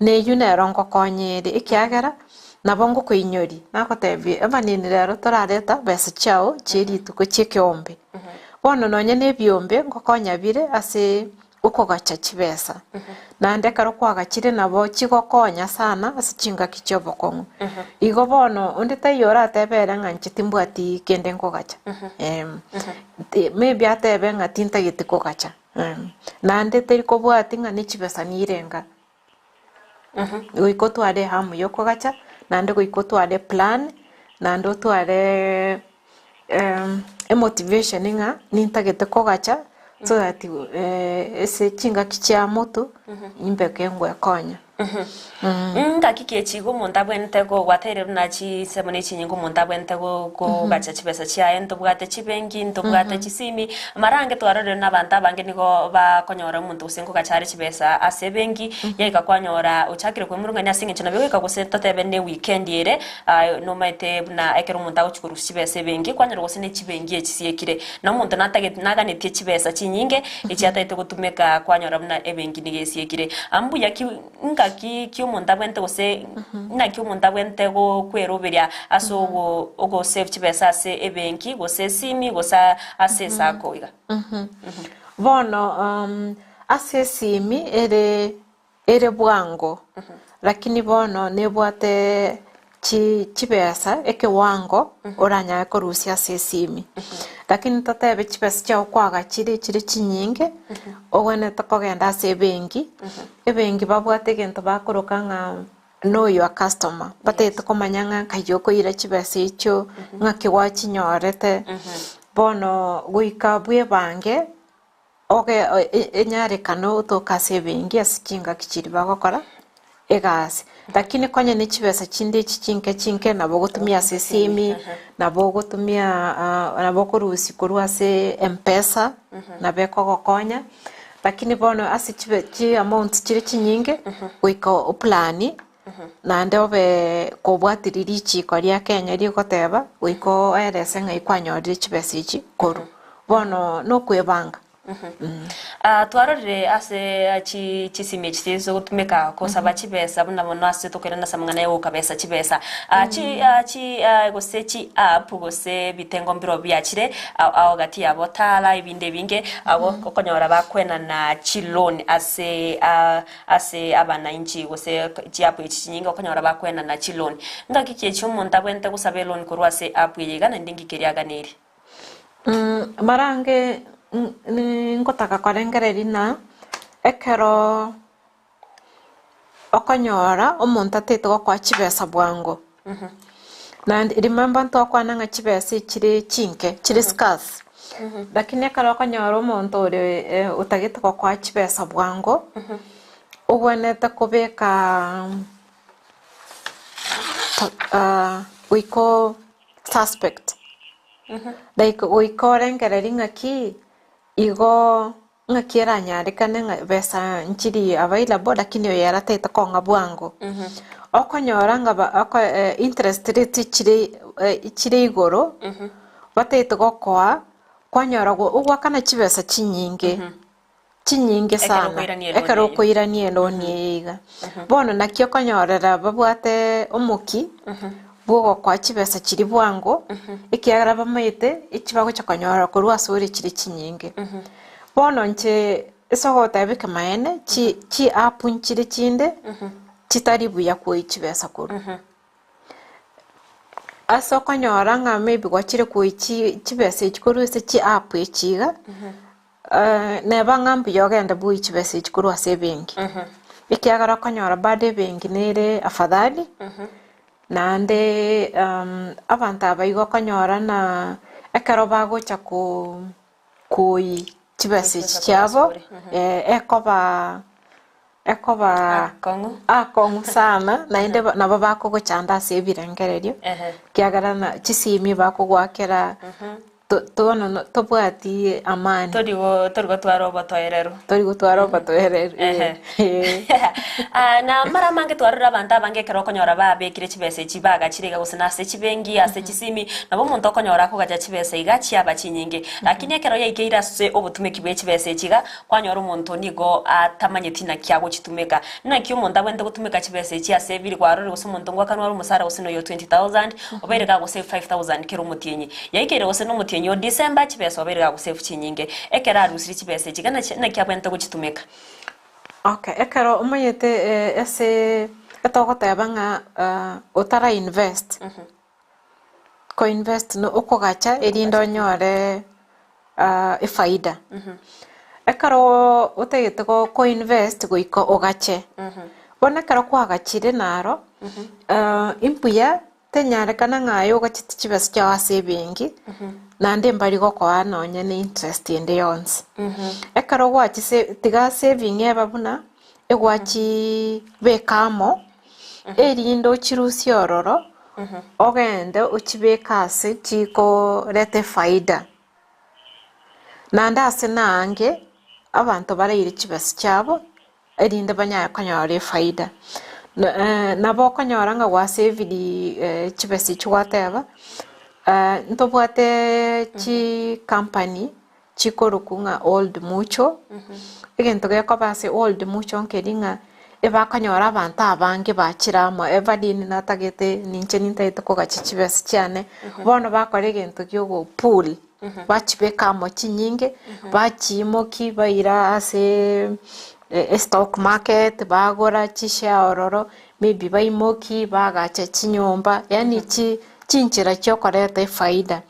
Na eywo nero ngokonya ere, ekiagera nabo ngokoinyoria, nagotebia emanini rero torareta besa chiago chie rituko chie ekeombe. Bono nonye na ebiombe ngokonya bire ase okogacha chibesa, naende ekero kwagachire nabo chigokonya sana ase chingaki chi'obokong'u. Igo bono onde taiyo oratebe ere ng'a inche timbwati kende nkogacha, maybe atebe ng'a tintageti kogacha, naende teri kobwati ng'a ne chibesa nirenga. Goika otware ehamu ya okogacha, naende goika otware eplan, naende otware emotivation ng'a nintagete kogacha so that ase chingaki chia motwe nimbe kengwekonya. Ngaki ki echi iga omonto abwenerete gwateire buna chinsemo na echinyinga omonto abwenerete kogacha chibesa chiaye, ntobwate chibenki, ntobwate chisimi, mara ange twarorire buna abanto abange nigo bakonyora omonto gose nkogacha are chibesa ase ebenki, yaika kwanyora ochakire kwemurungania ase eng'encho nabo egoika gose totebe ne weekend ere, Nomaete buna ekero omonto agochia korusia chibesa ebenki, kwanyora gose ne chibenki echi chiekire, na omonto natagete naganetie chibesa chinyinge, echi atagete gotumeka kwanyora buna ebenki nigo esiekire. Mbuya ki ngaki ki omonto abwenerete gose naki omonto abwenerete kweroberia ase ogo ogosave chibesa ase ebenki, gose esimi, gose ase esacco iga? Bono ase esimi ere Ere bwango, lakini bono nebwate chi chibesa ekewango oranyare korusia ase esimi. Lakini totebe chibesa chiago kwagachire chire chinyinge, ogwenerete kogenda ase ebenki, ebenki babwate egento bakoroka ng'a know your customer, batagete komanya ng'a nkai okoira chibesa echio, ng'aki gwachinyorete, bono goika bwebange. Oge enyarekane otoke ase ebenki ase chingaki chiria bagokora egasi. Lakini konya ne chibesa chinde echi chinke chinke nabo ogotumia ase esimi, nabo ogotumia nabo okorusia korwa ase mpesa, nabo ekogokonya, lakini bono ase chibe chiamount chire chinyinge, goika oplani naende obe kobwatirie richiko ria Kenya rigoteba goika oerese ng'ai kwanyorire chibesa echi korwa. Bono nokwebanga. Ah, twarorire ase chi chisimi echi chigotumeka kosaba chibesa buna mono ase tokoirana ase amang'ana ya gokabesa chibesa. Ah, chi ah, chi ah, gose chi app gose ebitengo mbiro biachire ao ao gati yabo Tala ebinde ebinge abwo okonyora bakoenana chiloan ase ah Ase abanainchi gose chiapp echi chinyinge okonyora bakoenana chiloan. Ngaki ki echi omonto abwenerete gosaba eloan korwa ase app eye iga naende ngiki eria aganeiri? Mara ange ngotaka korengereria na ekero okonyora omonto atagete gokoa chibesa bwango, naende remember ntokwana ng'a chibesa echire chinke chire scarce, lakini ekero okonyora omonto ore otagete gokoa chibesa bwango, obwenerete kobeka goika o suspect, like goika orengereria ng'aki igo. Ng'aki eranyarekane ng'a besa nchiri available lakini oyo ere atagete kong'a bwango. Okonyora ng'a ba oko interest rate chire chire igoro, batagete gokoa, kwanyora go ogoakana chibesa chinyinge, chinyinge Ekero sana, okoirania eloan ekero eyio. okoirania eloan eye iga. Bono naki okonyorera babwate omoki, bwa ogokoa chibesa chiria bwango, ekiagera bamaete echi bagocha konyora korwa ase ore chire chinyinge. Bono inche ase ogoteba ekemaene, chi chiapp nchire chinde, chitari buya koyia chibesa korwa. Ase okonyora ng'a maybe gwachire koi chi chibesa echi korwa ase chiapp echi iga, neba ng'a mbuya ogende bwoyi chibesa echi korwa ase ebenki. Ekiagera okonyora bado ebenki nere afadhali, naende abanto aba igo okonyora na ekero bagocha ko koi chibesa echi chiabo, ekoba ekoba Akong'u. akong'u sana naende ba- nabo bakogochanda ase ebirengererio, Ehe. ekiagera na chisimi bakogoakera to- tono no tobwati amani. Tori go tori gotwara obotoereru. Tori gotwara obotoereru Ehe. eh. Ah, na mara amange twarorire abanto abange ekero okonyora babekire chibesa echi bagachire iga gose na ase chibenki, ase chisimi, nabo omonto okonyora akogacha chibesa iga chiaba chinyinge. Lakini ekero yaikeire ase obotumeki bwe chibesa echi iga, Kwanyora omonto nigo atamanyeti naki agochitumeka. Naki omonto abwenerete gotumeka chibesa echi ase ebiri kwarorire gose omonto ngoakanwa are omosara gose noyo 20,000, obeire gagosave 5,000 kera omotienyi. Yaikeire gose nomotienyi o December chibesa obeire gagosave chinyinge. Ekero arusirie chibesa echi iga nachi naki abwenerete gochitumeka? Okay, ekero omanyete ase etogoteba ng'a otara invest, Ko invest no okogacha erinde onyore efaida. Ekero otagete ko invest goika ogache. Bono ekero kwagachire naro, imbuya tenyarekana ng'a aye ogachete chibesa chiago ase ebenki, naende mbari gokoa nonye ne interest ende yonsi. Ekero gwachise tiga saving ebe buna, egwachibeka amo, erinde ochirusie ororo, ogende ochibeke ase chikoreta efaida. Naende ase naange, abanto baraire chibesa chiabo, erinde banyare konyora efaida. Nabo okonyora ng'a gwasaviri chibesa echio gwateba, ntobwate chicompany chikorokwa ng'a Old Mutual, egento gekoba ase Old Mutual nkeri ng'a ebakonyora abanto abange bachire amo, Everdean natagete ninche nintagete kogacha chibesa chiane, bono bakora egento gia ogo pool, bachibeka amo chinyinge, bachiimoki baira aseee estock market, bagora chishare ororo, maybe baimoki bagacha chinyomba, yaani chi chinchera chiokoreta efaida.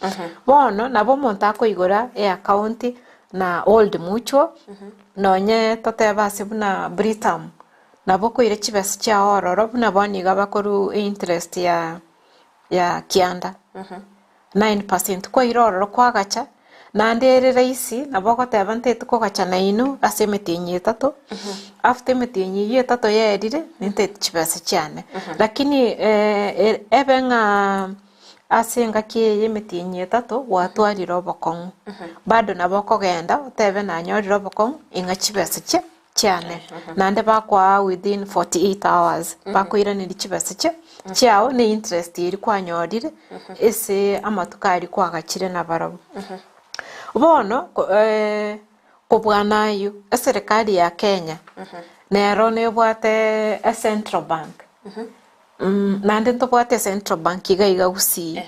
Bono nabo omonto akoigora eaccount na Old Mutual, nonye totebe ase buna Britam, nabo okoira chibesa chiago ororo buna bono iga bakorwa einterest ya ya kianda, nine percent, kwaira ororo kwagacha, naende ere rahisi nabo ogoteba ntagete kogacha nainwe ase emetienyi etato, after emetienyi eywo etato yaerire, nintagete chibesa chiane. Lakini ebe ng'a ase engaki eye ya emetienyi etato gwatwarire obokong'u, bado nabo okogenda otebe nanyorire obokong'u ing'a chibesa chia chiane, naende bakoa within 48 hours, bakoiraneria chibesa chia chiao ne interest eria kwanyorire ase amatuko aria kwagachire nabarabwo. Bono ko kobwana aywo, eserekari ya Kenya nero nebwate ecentral bank, naende ntobwate ecentral bank iga iga gusii,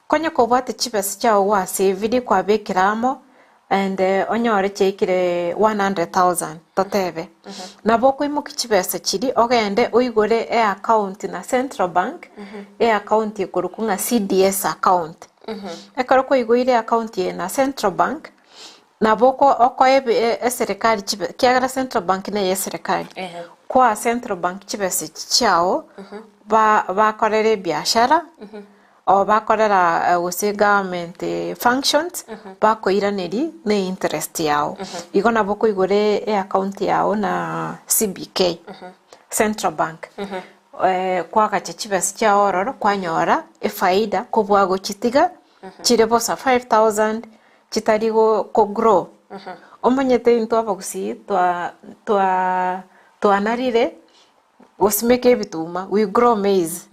konya kobwate chibesa chiago gwasaviri kwabekire amo, And onyore chiaikire 100,000 totebe. Nabo okoimokia chibesa chiria ogende oigore eaccount na Central Bank, eaccount ekorokwa ng'a CDS account. Ekero kwaigoire eaccount eye na Central Bank, nabo oko okoa ebe eserekari chibe ekiagera Central Bank neye eserekari, kwaa Central Bank chibesa echi chiago, ba bakorere ebiashara. O bakorera gose government functions bakoiraneria ne interest yao. Igo nabo okoigora eaccount yao na CBK, Central Bank, kwagacha chibesa chiao ororo kwanyora efaida kobua gochitiga chire bosa 5000 chitari ko grow. Omanyete intwe abagusii twa twa twanarire gosimeka ebituma, we grow maize.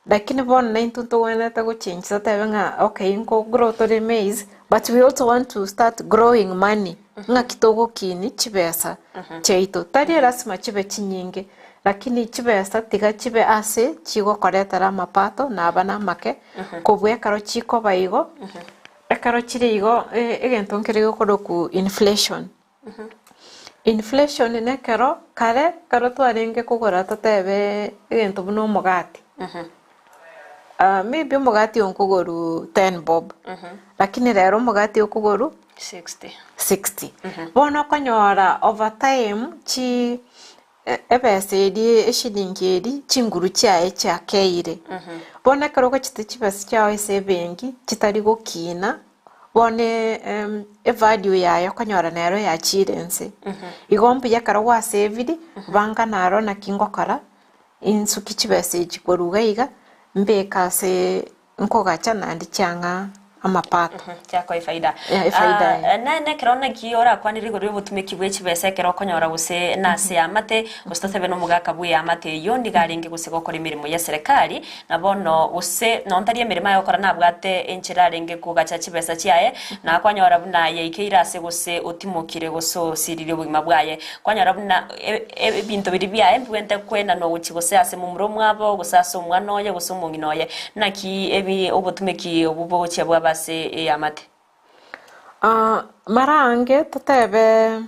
Lakini bono naintwe ntogwenerete gochange totebe ng'a okay nko grow tore maize but we also want to start growing money ng'aki togokinia chibesa chiaito. Tari erasima chibe chinyinge lakini chibesa tiga chibe ase chigokoretera amapato naba na amake kobua ekero chikoba igo, ekero chire igo egento nkere gekorokwa inflation. Inflation nekero kare ekero twarenge kogora totebe egento buna omogati, Maybe omogati oyo nkogorwa ten bob, lakini rero omogati okogorwa 60. 60. Bono okonyora over time chi ebesa eria eshilingi eria chinguru chiaye chiakeire. Bono ekero ogochete chibesa chiago ase ebenki chitari gokina, bono evalue yaye okonyora nero yachire nse. Igo mbuya ekero gwaseviri, banga naro naki ngokora, insuki chibesa echi korwa iga iga, mbeke ase nkogacha naende chiang'a amapato. Chiakoa efaida. Eh, efaida, eh. Ah, naende ekero naki orakwanere igoro y'obotumeki bwe chibesa ekero okonyora gose nase eamate, gose totebe na omogaka bwe eamate eyio nigo arenge gose gokora emeremo ya serikali, na bono gose nonye tari emeremo aye gokora nabwate enchera arenge kogacha chibesa chiaye, na kwanyora buna yaikeire ase gose otimokire gose osiririe obogima bwaye. Kwanyora buna ebinto biria biaye mbibwente kwenanwa gochia gose ase momura omwabo, gose ase omwana oye, gose omong'ina oye. Naki ebi obotumeki obwo bogochia bwaba ase eamate? Mara aange totebe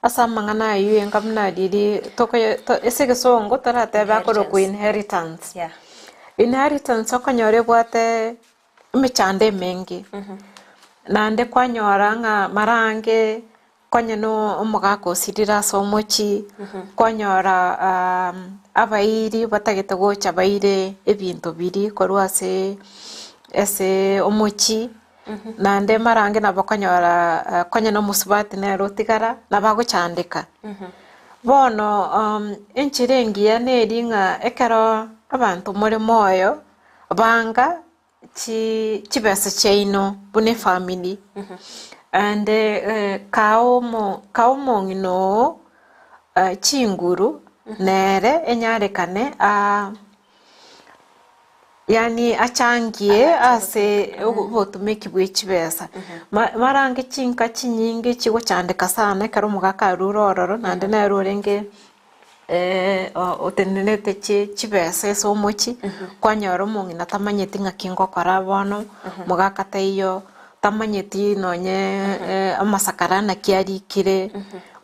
ase amang'ana ayio enga buna riria tokoye ase egesongo toratebe akorokwa inheritance. Yeah. Inheritance okonyora ebwate emechando emenge, naende kwanyora ng'a mara aange Konya nomogaka osirire ase omochie, kwanyora abairi batagete gocha baire ebinto biria korwa ase ase omochie, naende mara ange nabo okonyora konya na omosubati nere otigara, nabo agochandeka. Bono enchera engiya neri ng'a ekero abanto more moyo, banga chi chibesa chiaino buna efamiri, ande kaa omo kaa omong'ina oo chinguru nere enyarekane yaani achangie ase obotumeki bwe chibesa. Ma mara ange chinka chinyinge chigochandeka sana ekero omogaka arure ororo naende nere orenge otenenerete chibesa ase omochie, kwanyora omong'ina tamanyeti ng'aki ngokora bono, mogaka taiyo, tamanyeti nonye amasakara naki arikire.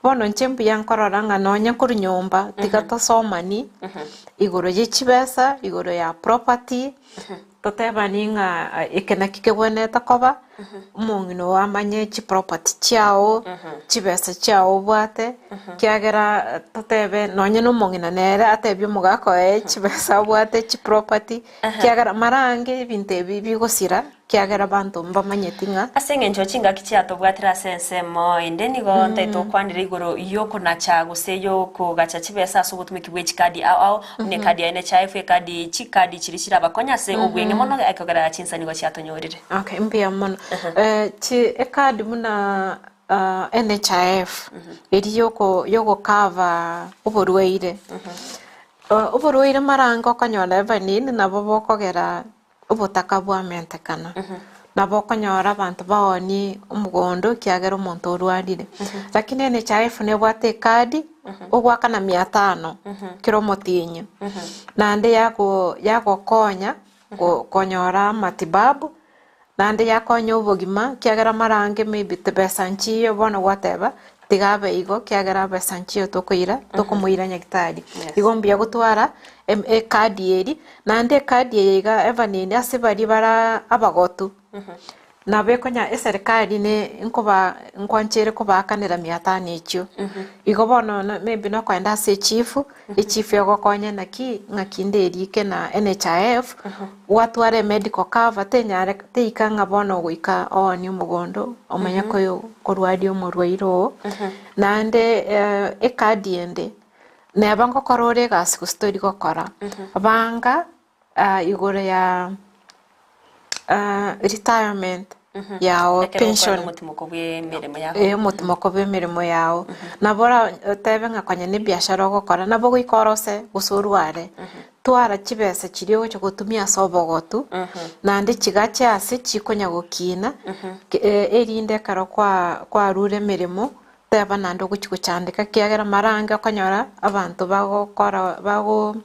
Bono inche mbuya nkorora ng'a nonye korwa nyomba tiga tosomani igoro ye chibesa, igoro ya property. Totebani ng'a eke naki kegwenerete koba, omong'ina oo amanye chiproperty chiao, chibesa chiao obwate, kiagera totebe nonye na omong'ina nere atebie omogaka oye chibesa abwate chiproperty, kiagera mara ange ebinto ebi bigosira kiagera abanto mbamanyeti ng'a. Ase engencho chingaki chiatobwatire ase ensemo ende nigo ntaete gokwanera igoro y'okonacha gose y'okogacha chibesa ase obotumeki bwe chikadi ao ao, Buna ekadi yaye nechaefu, ekadi chikadi chiria chirabakonye ase obweng'e mono ekogera chinsa nigo chiatonyorire. Okay, mbuya mono. Eh, chi ekadi buna ah, NHIF eria yoko yogokava oborwaire. Eh, oborwaire mara ange okonyora evanini nabo bokogera obotaka bwamentekana. Nabo okonyora abanto baonie omogondo ekiagera omonto orwarire. Lakini NHIF nebwate ekadi, ogoakana mia tano kera omotienyi. Naende yago yagokonya go konyora amatibabu, naende yakonya obogima ekiagera mara ange maybe tibesa nchiyo bono gwateba Tiga abe igo, ekiagera besa nchiyo tokoira, tokomoira nyagitari. Igo mbuya gotwara em- ekadi eria, naende ekadi eye iga ebanini ase baria bara abagotu, nabo ekonya eserikari ne nkoba nkwanchere kobaakanera mia tano echio. Igo bono no maybe nokoenda ase echifu, echifu egokonye naki, ng'aki nderike na NHIF, Gwatwara emedical cover tenyare teika ng'a bono ogoika oonie omogondo omanye koyo korwaria omorwaire oo. Naende ekadi ende neba ngokora ore egasi gose tori gokora, banga igoro ya retirement yao Ekero okorire pension. omotimoko bw'emeremo yao. Eh, omotimoko bw'emeremo yao. Nabo ora otebe ng'a konya na ebiashara ogokora, nabo goika orose gose orware, twara chibesa chiria ogocha gotumia ase obogotu, naende chigache ase chikonya gokina, ke erinde ekero kwa kwarure emeremo, teba naende ogochi gochandeka ekiagera mara ange okonyora abanto bagokora bago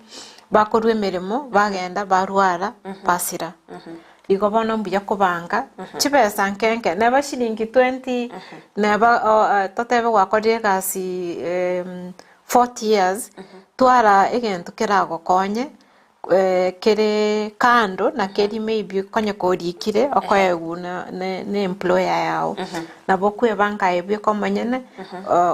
bakorwa emeremo bagenda barwara basira. Igo bono mbuya kobanga chibesa nke nke, neba shilingi twenty, neba totebe gwakorire egasi 40 years, twara egento keragokonye. Kere kando na keri maybe konya korikire okoegwa na na employer yago. Nabo okwebanga aye bweka omonyene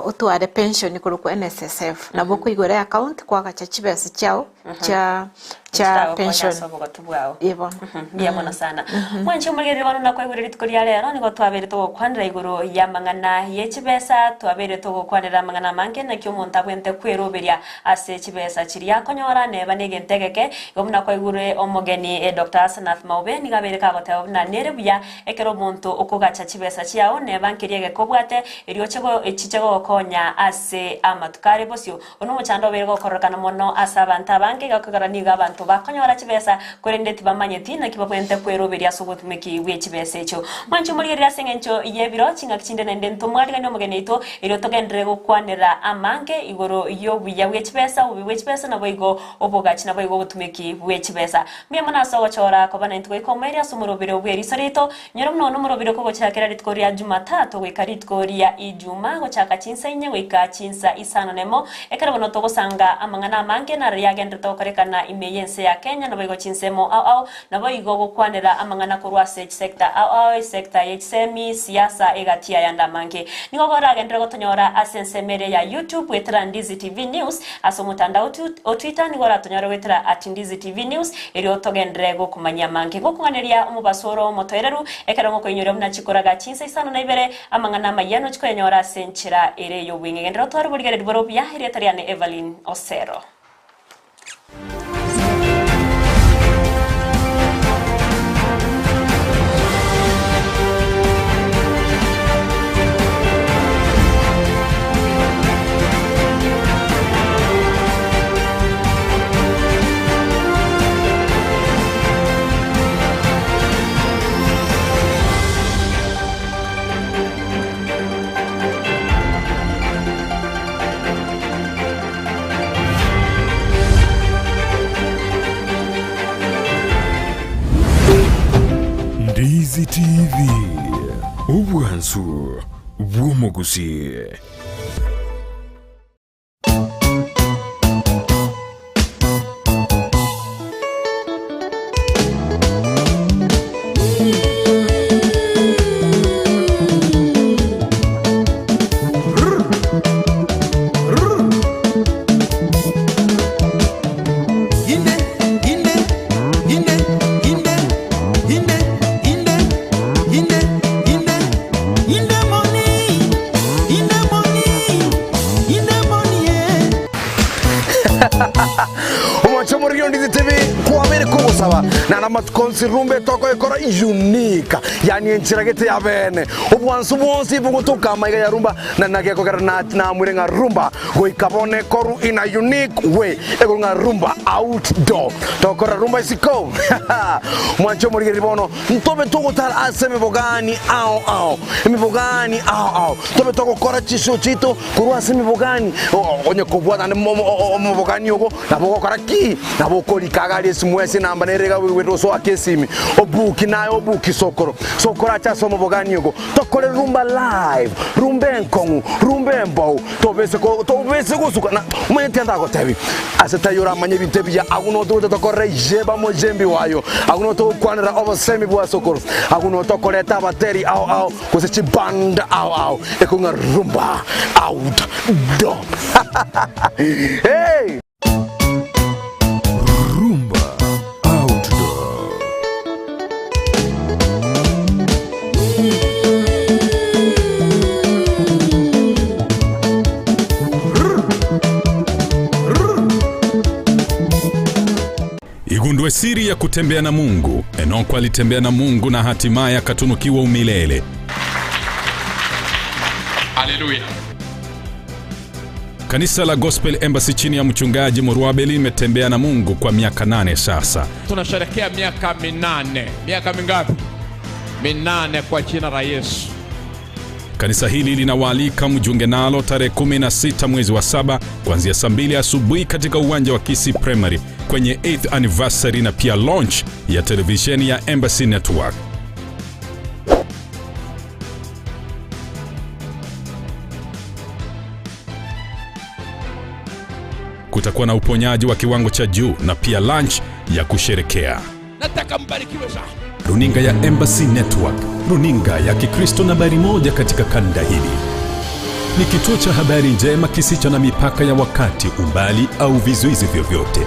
otware pension korokwa NSSF. Nabo okoigora eaccount kwagacha chibesa chiago chia chia Chitagokonya pension. ase obogotu bwao. Ee bono. Mbuya mono sana. Mwanche omorigereria bono nakwaigure rituko ria rero nigo twabeire togokwanera igoro y'amang'ana ye chibesa, twabeire togokwanera amang'ana amange naki omonto abwenerete kweroberia Ase chibesa chiria akonyora neba negento egeke, igo buna kwaigure omogeni Doctor Asenath Maube nigo abeire kagoteba buna nere buya ekero omonto okogacha chibesa chiao neba nkeria egeke obwate erio oche chiche gogokonya ase amatuko are bosio. Oyo nomochando obeire gokororekana mono ase abanto abange iga kegera nigo abanto bakonyora chibesa korende tibamanyeti naki babwenerete kweroberia ase obotumeki bwe chibesa echio. Mwanche omorigereria ase eng'encho y'ebiro ching'aki chinde naende ntomwariganie omogeni oito Erio togenderere gokwanera amange igoro y'obuya bwe chibesa, obobe bwe chibesa, naboigo obogachi, naboigo obotumeki bwe chibesa. Mbuya mono ase ogochora koba naintwe goika omoerio ase omorobere bw'eriso riaito. Nyora buna one omorobere okogochakera rituko ria Jumatatu goika rituko ria Ijuma, gochaka chinsa inye goika chinsa isano nemo, ekero bono togosanga amang'ana amange naro yagenderete gokorekana ime y'ense ya Kenya, naboigo chinsemo ao ao Naboigo gokwanera amang'ana korwa ase chisecta ao ao, esecta ye chisemi, siasa, egati ayande amange. Nigo koragenderere gotonyora ase ensemo eria ya YouTube goetera Ndizi TV News, ase omotandao o Twitter nigo oratonyore goetera at Ndizi TV News, erio togenderere gokomanyia amange. Gokong'aneria omobaso oro omotoereru, ekero ngokoinyoria buna chikoraga chinsa isano na ibere, amang'ana amayia nochi koyanyora ase enchera ere ey'obweng'e. Genderera otware oborigereria bore obuya, erieta riane Evelyn Osero. Ndizi TV, obwansu bw'omogusii. Inde, inde, inde, inde, inde, inde, inde, inde, inde money, inde money, inde money, yeah. Omwancho omoriri ondizi TV kwabere kogosaba nana amatuko onsi rumba etokoekora unique yani enchera gete ya bene obwansu bwonsi bogotoka amaiga ya rumba na nagekogera na namwire ng'a rumba goika bono ekoru in a unique way ekoru ng'a rumba outdoor tokora rumba isiko mwanche omorigereri bono ntobe togotara ase emebogani ao ao emebogani ao ao tobe togokora chishow chiaito korwa ase emebogani onye kobua naende omobogani ogo nabo ogokora ki nabo okorika iga aria esimu ase enamba nere iga goeta osoake esimi obuki naye obuki sokoro sokoro ache ase omobogani ogo Tokore rumba live, rumba enkong'u, rumba embou, tobese ko tobese gosuka na omanyete tiga ndagotebi ase taiyo oramanye ebinto ebiya agwo no togocha tokorere jeba mojembi wayo, agwo no togokwanera obosemi bwa sokoro, agwo no tokoreta abateri ao ao gose chiband ao ao ekong'a rumba out door hey. Rumba Outdoor. Igundue siri ya kutembea na Mungu. Enoko alitembea na Mungu na hatimaye akatunukiwa umilele. Haleluya. Kanisa la Gospel Embassy chini ya mchungaji Murwabe limetembea na Mungu kwa miaka 8 sasa. Tunasherehekea miaka 8. Miaka mingapi? 8 kwa jina la Yesu. Kanisa hili linawaalika mjiunge nalo tarehe 16 mwezi wa 7 kuanzia saa 2 asubuhi katika uwanja wa Kisii Primary kwenye 8th anniversary na pia launch ya televisheni ya Embassy Network. Kutakuwa na uponyaji wa kiwango cha juu na pia lunch ya kusherekea. Nataka mbarikiwe sana. Runinga ya Embassy Network, runinga ya Kikristo nambari moja katika kanda hili. Ni kituo cha habari njema kisicho na mipaka ya wakati, umbali au vizuizi vyovyote.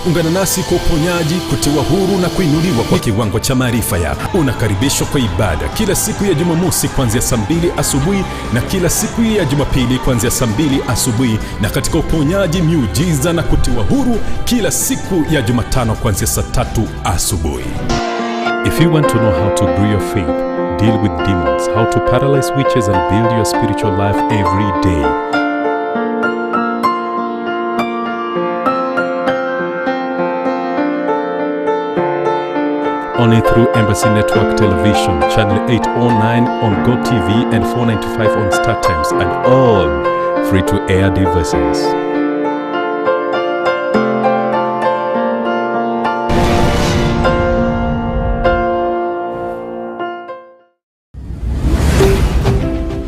Ungana nasi kwa uponyaji, kutiwa huru na kuinuliwa kwa kiwango cha maarifa yako. Unakaribishwa kwa ibada kila siku ya Jumamosi kuanzia saa mbili asubuhi na kila siku ya Jumapili kuanzia saa mbili asubuhi, na katika uponyaji, miujiza na kutiwa huru kila siku ya Jumatano kuanzia saa tatu asubuhi. If you want to know how to grow your faith, deal with demons, how to paralyze witches and build your spiritual life every day, only through Embassy Network Television, Channel 809 on GoTV and 495 on StarTimes and all free-to-air devices.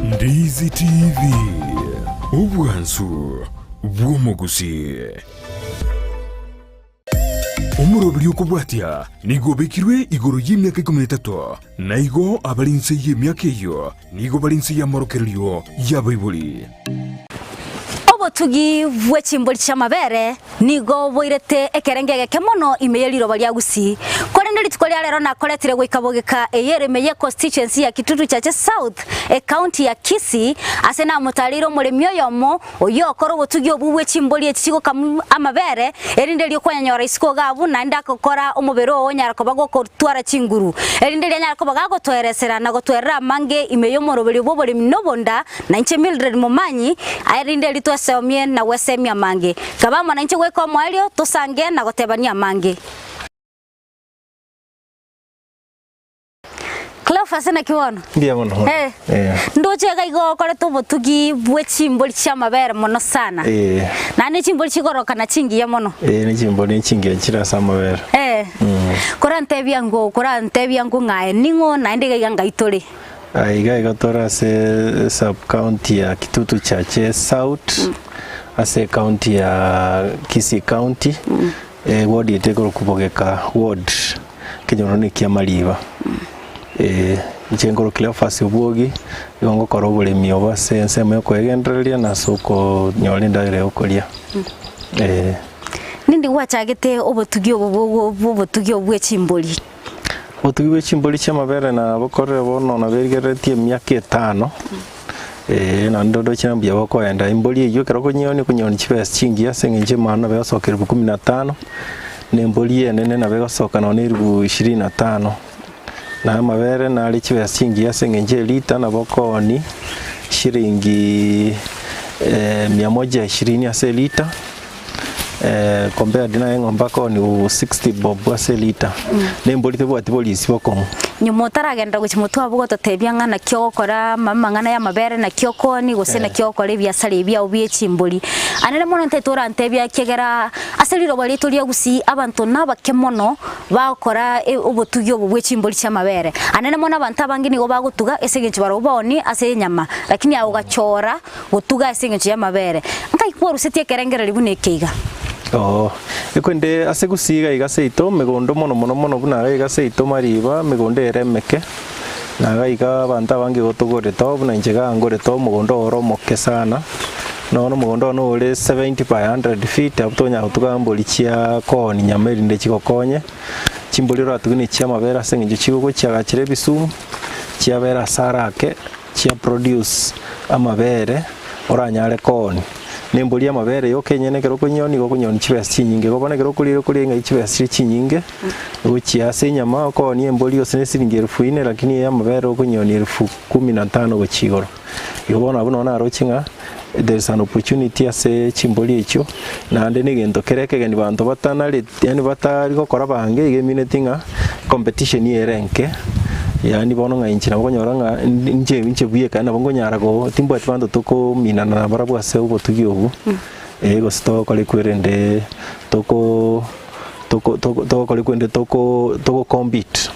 Ndizi TV, obwansu bw'omogusi. Omoroberi okobwatia nigo obekirwe igoro y'emiaka ikomi na etato, na igo abare inse y'emiaka eyio nigo bare inse y'amorokererio y'abaibori. Obotugi bwe chimbori chi'amabere nigo boirete ekerengo egeke mono ime ye riroba ria Gusii. Korende rituko ria rero nakoretire goika bogeka eye ere ime ye constituency ya Kitutu Chache South, ecounty ya Kisii, ase namotareire omoremi oyomo oyio okora obotugi obwo bwe chimbori echi chigokamwa amabere, erinde erio kwanyanyora isiko iga abwo naende agokora omobere oo onyare koba gokotwara chinguru, erinde erio anyare koba gagotoeresera na gotwerera amange ime y'omoroberio bw'oboremi na obonda, Na inche Mildred Momanyi, aye rinde eri tweseomie na gwesemia amange. Kaba amo nainche goika omoerio, tosange na gotebania amange. Cleophas naki bono? Mbuya mono. Eh. Eh. Ndoche iga igo okorete obotugi bwe chimbori chi'amabere mono sana. Eh. Naende chimbori chikorokana chingiya mono. Eh, ne chimbori chingiya chire ase amabere. Eh. Mm. Korantebia ngo korantebia ngo ng'aye ning'o naende iga iga ngai tore. Aiga igo tore ase sub county ya Kitutu Chache South, ase ecounty ya Kisii County, eward yaito ekorokwa Bogeka ward, ekenyoro na ekia Mariba. Inche nkorokwa Cleophas Obwogi, igo ngokora oboremi obo ase ensemo ya okoegendereria na ase okonyora endagera ya okoria. Nindi gwachagete obotugi obo bwa obotugi obo bwe chimbori? Obotugi bwe chimbori chi'amabere nabokorire bono naberigereretie emiaka etano, eh, naende ndoche mbuya bokoenda. Embori eyio ekero okonyeonia okonyeonia chibesa chingiya ase eng'encho emanu nabo egosoka elfu kumi na tano, na embori enene nabo egosoka nonye na elfu ishirini na tano. Na amabere nare chibesa chingiya ase eng'encho elita nabo okoonia shilingi mia moja ishirini ase elita. Compared naye eng'ombe akoniwu 60 bob ase elita, na embori tebwati borisi bokong'u. Nyuma otaragenda gochia motwe abwo gototebia ng'a naki ogokora amang'ana y'amabere naki okoonia gose naki ogokora ebiasara ebi biao bie chimbori. Anene mono ntaete orantebia ekiagera ase riroba riaito ria Gusii abanto nabake mono bagokora obotugi obo bwe chimbori chi'amabere. Anene mono abanto abange nigo bagotuga ase eng'encho barabwo baonie ase enyama, lakini aye ogachora Gotuga ase engencho y'amabere. Nkai kwarusetie ekerengererio buna eke iga? Oo. Ekwende ase gusii iga iga seito megondo mono mono mono buna iga iga seito mariba megondo ere emeke na iga iga abanto abange igo togorete oo buna inche iga ngorete omogondo oro omoke sana nono omogondo one ore 70 by 100 feet abwo tonyara gotuga mbori chia kooni nyama erinde chigokonye chimbori oratuge ne chiamabere ase eng'encho chigogochiagachera ebisumu chiabera ase arake. Chia produce amabere oranyare kooni, na embori y'amabere yoka enyene ekero okonyioni nigo okonyoni chibesa chinyinge. Igo bono ekero okorire okoria ng'a chibesa chire chinyinge, gochia ase enyama okoonia embori gose na esiringi elfu ine lakini eye y'amabere okonyonia elfu kumi na tano gochia igoro. Igo bono abwo nonye naroche ng'a there is an opportunity ase chimbori echio, naende na egento kere ekegeni banto batanareti yaani batari gokora bange iga emineti ng'a competition ere enke. Yaani bono ng'a inche nabo okonyora ng'a inche inche bweka nabo nkonyara go timbwati banto tokominana nabarabwo ase obotugi obwo, eh gose togokora ekwerende toko toko toko togokora ekwerende toko toko compete.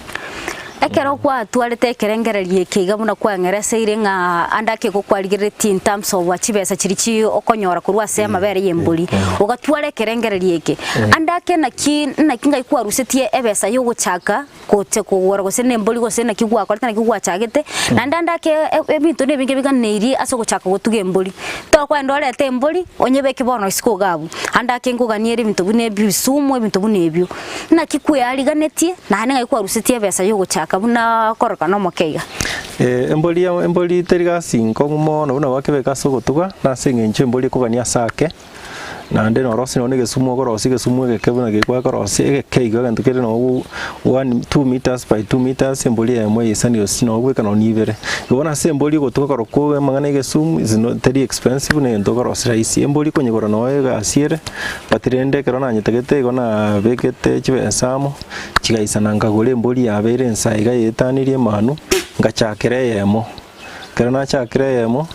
Ekero gwatwarete ekerengererio eke iga buna kwang'ereseire ng'a ande ake gokwarigereretie in terms of chibesa chiria chi okonyora korwa ase amabere y'embori, ogatwara ekerengererio eke, ande ake naki naki ngai kwarusetie ebesa yogochaka gocha kogora gose na embori gose naki gwakorete naki gwachagete, naende ande ake ebinto na ebinge biganeirie ase ogochaka gotuga embori. Tokoenda orete embori, onyebeke bono isiko iga abwo, ande ake nkoganiere ebinto buna ebisumu ebinto buna ebio. Naki kweariganetie, naende ng'ai kwarusetie ebesa y'ogochaka buna korokana omoke iga? Eh, embori embori teri gasi nkong'u mono buna gwakebeka ase ogotuga, na ase eng'encho embori ekogania ase ake, naende norosie nonye na egesumu okorosia egesumu egeke buna keria gwakorosia egeke iga egento kere nogo one two meters by two meters embori eyemo eisani gose nabo okobeka nonye ibere. Igo bono ase embori ogotuga korokwo amang'ana ya egesumu is not teri expensive na egento okorosia rahisi. Embori konyegora noyo egasi ere. But rende ekero nanyetagete igo nabekete chibesa amo, chigaisana nkagora embori yabeire ensa iga yaetanirie emanu, ngachakera eyemo. Ekero nachakire eyemo,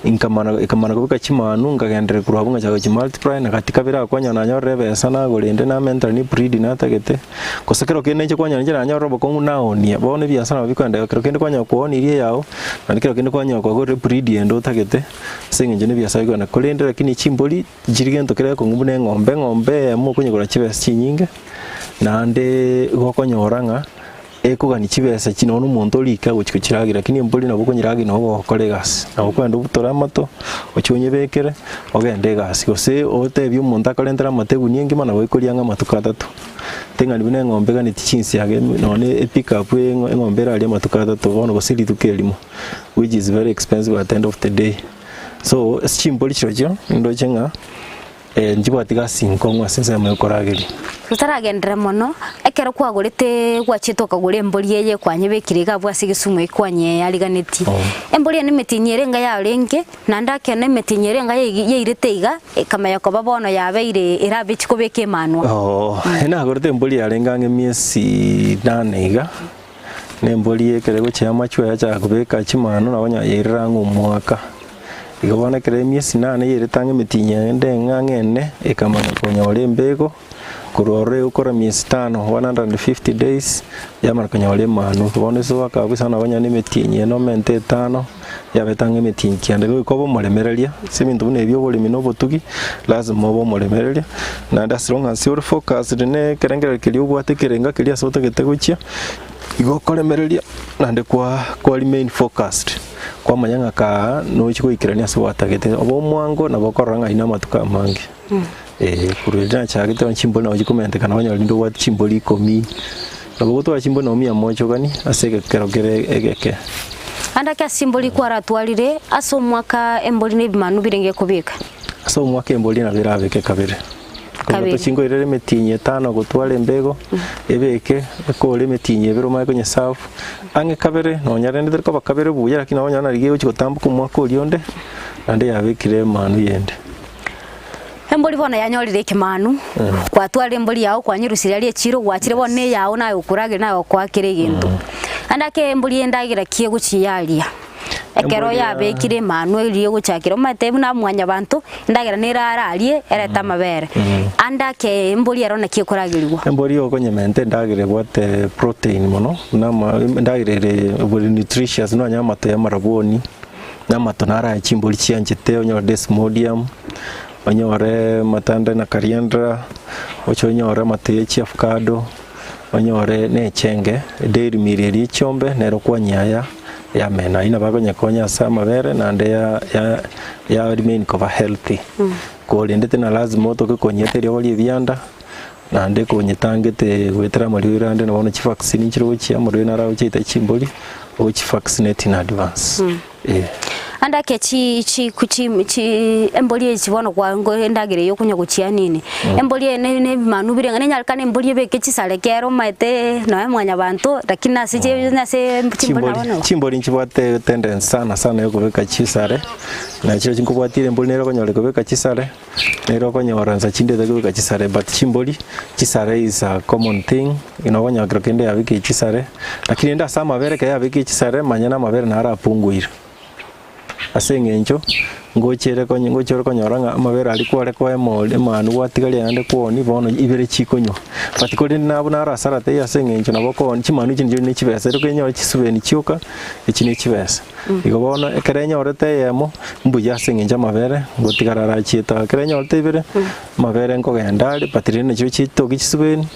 nkamana ekamana kobeka chimanu nkagenderera korwa abwo ngachaka gochimultiply na gati kabere aka kwanyora nanyorire ebesa nagora ende namentera ne breed natagete, gose kero kende inche kwanyora inche nanyorire obokong'u naonia, bono ebiasara nabo bikoenderera kero kende kwanyora kwaonirie eyago, naende kero kende kwanyora kwagorire breed ende otagete, ase eng'encho na ebiasara bikoenda. Korende lakini chimbori. Nchiri gento kere gekong'u buna eng'ombe, eng'ombe eyemo okonyegora chibesa chinyinge, naende igo okonyora ng'a ekogania chibesa echi nonya omonto orike agochi gochirageria lakini embori nabo okonyerageria nabo ogokora egasi. Nabo okogenda obutore amato, ochie onyebekere, ogende egasi. Gose otebie omonto akorentere amato egunia engima nabo ekoria ang'e amatuko atato. Teng'ani buna eng'ombe eganetie chinsiaga ime nonya epickup eng'ombe erarie amatuko atato bono gose rituko erimo, which is very expensive at the end of the day. So ase chimbori chirochio ndoche ng'a nchibwati gasi nkong'u ase ensemo yokorageria. Totaragenderera mono, ekero kwagorete gwachiete okagora embori eye kwanyebekire iga abwo ase egesumu eke kwanyeyariganetie. Embori eye nemetienyi ere enga yarenge, naende ekeene emetienyi ere enga yairete iga, ekamanya koba bono yabeire erabe chikobeka emanwa. Oo, nagorete embori yarenge ang'e emiesi nane iga. Na embori ekero egochia amachwe yachaka kobeka chimanu nabo onye yairire ang'e omwaka. Igo bono ekero emiesi nane yairete ang'e emetienyi ende ang'e ene, ekamanya konyora embego, korwa ororo egokora miezi tano, 150 days, yamanya konyora emanu. Bono ase gwakabusa nabo onye na emetienyi ene omente etano, yabete ang'e emetienyi kianda. Igo goika obe omoremereria, ase ebinto buna ebi oboremi na obotugi, lazima obe omoremereria, naende as long as ore focused na ekerengererio keria obwate ekerenga keria ase otagete gochia, Igo okoremereria naende kwa kwa remain focused, kwamanya ng'a kaa nochi goikerania ase gwatagete, obe omwango nabo okorora ng'a aye namatuko amange. Eh, korwa erio nachagete onye chimbori nabo chikomentekana okonyora rinde obwate chimbori ikomi, nabo ogotwara chimbori nabo mia moja ogani ase egekero kere egeke. Ande ake ase chimbori kwaratwarire ase omwaka embori na ebimanu birenge kobeka? Ase omwaka embori nabo erabeke kabere. Kabere. Konya chinkoirere emetienyi etano gotwara embego, ebeke, ekore emetienyi ebere omanye konyesafu, ang'e kabere, nonya rende teri koba kabere buya lakini nabo onyore nari egochi gotamboka omwaka oria onde, naende yabekire emanu yende. Embori bono yanyorire ekemanu, kwatwarire embori yago kwanyerusirie aria echiro, gwachire bono na eyao naye okorageria naye okoa kera egento. Naende ake embori endagera ki egochi yaria? Ekero Embori ya- yabekire emanwa eria egochakera omanyete buna mwanyabanto, endagera nere ararie erete amabere. Ande ake embori ero naki ekoragerigwa. Embori okonyementa endagera ebwate protein mono, buna ama endagera ere very nutritious nonya amato ya amarabwoni, na amato naro aye chimbori chianchete onyore desmodium, onyore amato ande na coriandra, oche onyore amato ya chiafcado, Onyore nechenge, edairy meal eria echiombe nero kwanyia yamena. Ayio nabo akonyekonya ase amabere naende ya ya ya remain koba healthy. Korende tena lazima otoke konyeta eriogo ria ebianda, naende konyetangete goetera amarwaire ande na bono chivaccine nchire gochia amarwaire naro agocha chimbori, ogochivaccinate in advance. Eh. Ande ake chi chi chi chi embori echi bono kwa ngo endagera eye okonywa gochia nini, embori eye ne ne ebimanu bire ng'a nenyarekane embori ebeke chisare kere omanyete nonya mwanyabanto lakini ase chi ase chimbori nabo Chimbori nabo. chimbori nchibwate tendency sana sana ya okobeka chisare, na chire chinkobwatire embori nere okonyora ekobeka chisare, nere okonyora nsa chinde etakobeka chisare but chimbori, chisare is a common thing, na okonyora kero kende yabekire chisare, lakini rende ase amabere ekero yabekire chisare manya na amabere naro apunguire. Ase eng'encho, ngochere konye ngoche ore konyora ng'a amabere aria kware koa emori emanu gwatigaria ayande kwaonia bono ibere chikonywa. But korende nabo naro hasara teiyo ase eng'encho nabo okoonia chimanu echi nichio ne chibesa ere okenyora chisubeni chioka, echi ne chibesa. Igo bono ekero enyorete eyemo, mbuya ase eng'encho amabere ngotigara arachiete aa, ekero enyorete ibere, amabere nkogenda are but rende nachio chitoki chisubeni,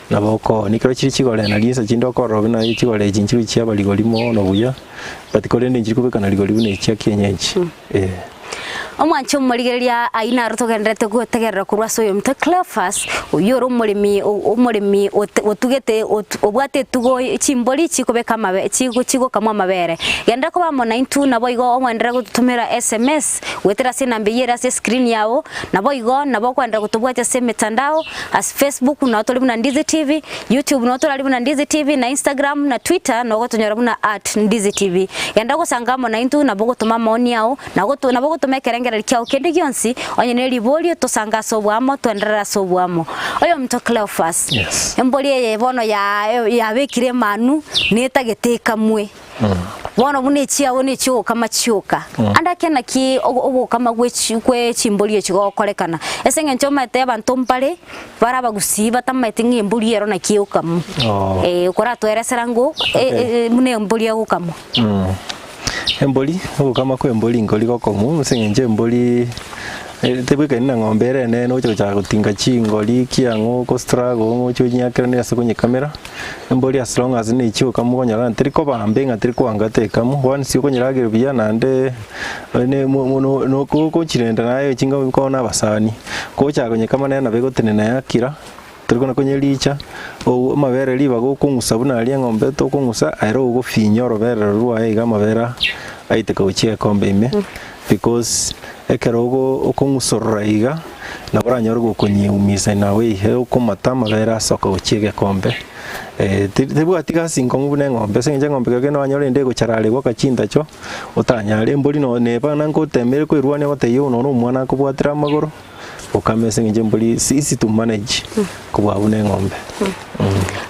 nabo okoonia. Ekero chire chigoree nario insa chinde okorora buna chigoree echi nchibe chiaba rigori mono buya. But korende inchiri kobekana rigori buna echia kienyeji eh. Omwanche omorigereria ayio naro togendererete gotegerera korwa ase oyominto Cleophas, oyio ore omoremi omoremi otugete obwate etugo chimbori chikobeka amabe chigokamwa amabere. Genderera koba amo naintwe naboigo ogenderere gototomera sms goetera ase enamba eyio ere ase escreen yao, naboigo nabo okoenderera gotobwatia ase emetandao ase Facebook nao tori buna Ndizi TV, YouTube noo torari buna Ndizi TV na Instagram na Twitter noo ogotonyora buna at Ndizi TV. Genda ogosanga amo naintwe nabo ogotoma amaoni ao na goto nabo ogotoma ekerengererio kiao kende gionsi onye ne riborio tosange ase oboamo toenderere ase oboamo. Oyominto Cleophas, Yes. embori eye bono ya yabekire emanu netagete ekamwe. Bono buna echiao nechi'ogokama chioka, ande akia naki ogokama gwe chimbori echi gogokorekana? Ase eng'encho omanyete abanto mbare bare abagusii batamaeti ng'a embori ero naki egokamwa. Eh, okoratweresera ng'o buna embori egokamwa. Embori, ogokama kwa embori nkori gokong'u ase eng'encho embori tebwekaini na ng'ombe ere enene ogocha gochaka gotinga chingori kiang'o oko struggle ogocha onyeakeranie ase konyekamera. Embori as long as nechio okamu okonyora ng'a teri kobamba ng'a teri koanga tekamu, once okonyerageria buya naende ne mo mo no no okochirenda naye chinga okoba na abasani, gochaka konyekama nere nabo egotenena yakira, tori kona konyericha, ogo amabere ribaga okong'usa buna aria eng'ombe tokong'usa, ere ogofinya orobere rwaye iga amabere aiteka gochia egekombe ime, because ekero ogo okong'usorora iga. Nabo oranyore gokonyiumisa in a way, okomata amabere asoka gochia egekombe. Tebwati gasi nkong'u buna eng'ombe, ase eng'encho eng'ombe kero kende wanyora ende egochararia goaka chintacho, otanyare. Embori no neba nangotemere koirwania ogotebia oyo nonya omwana akobwatire amagoro, okame ase eng'encho embori is easy to manage kobua buna eng'ombe.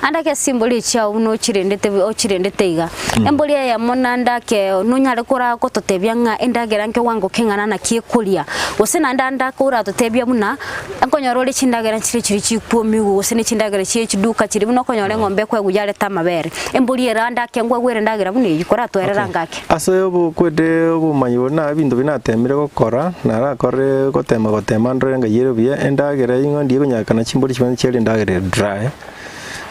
Ande ake ase embori echiao buna ochirendete ochirendete iga, embori eyemo naende ake nonyare kora gototebia ng'a endagera nkewango keng'ana naki ekoria, gose naende ande ake oratotebia buna, nkonyora ore chindagera nchire chiria chikwomiwa gose ne chindagera chie chiduka chiria buna okonyora eng'ombe ekoegwa yareta amabere. Embori ere ande ake nkoegwere endagera buna eyio, koratwerere ange ake. Ase obokwede obomanyi boria na ebinto biria natemire gokora, narakore gotema gotema ndore ng'a ere buya, endagera eyio ng'a ndiye konyarekana chimbori chibe chiaria endagera ere dry,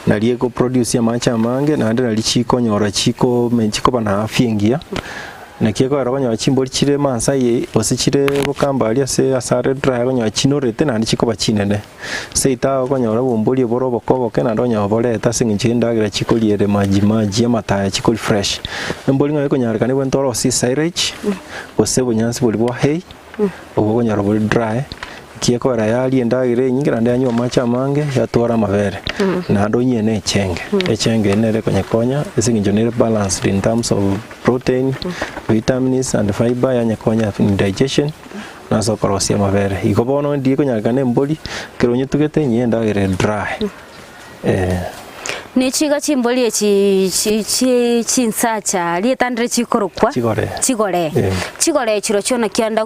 naria eko produce amache amange naende naria chikonyora chiko chikoba na afya engiya. Naki ekogera okonyora chimbori chire maasai gose chire bokamba aria ase ase are dry okonyora chinorete naende chikoba chinene. Seito okonyora obombori obore oboke oboke naende okonyora oborete ase eng'encho y'endagera chikoria ere maji maji amataya chikori fresh. Embori ng'a ekonyarekana ebwenerete orosie silage, gose obonyansi boria bwa hay, obwo okonyora bore dry, ekiya ekogera yaria endagera enyinge naende yanywa amache amange, yatwara amabere. Naende onyie na echenge, echenge eye nere ekonyekonya ase eng'encho nere balanced in terms of protein, vitamins and fibre yanyekonya in digestion. Nase okorosia amabere. Igo bono ndiye konyarekana embori, ekero onyetugete enyia endagera ere dry. Eh. Nechiga chimbori echi chi chi chinsacha rieta ndire chikorokwa Chigoree. chigoree. Eh. Chigoree chirochio naki ande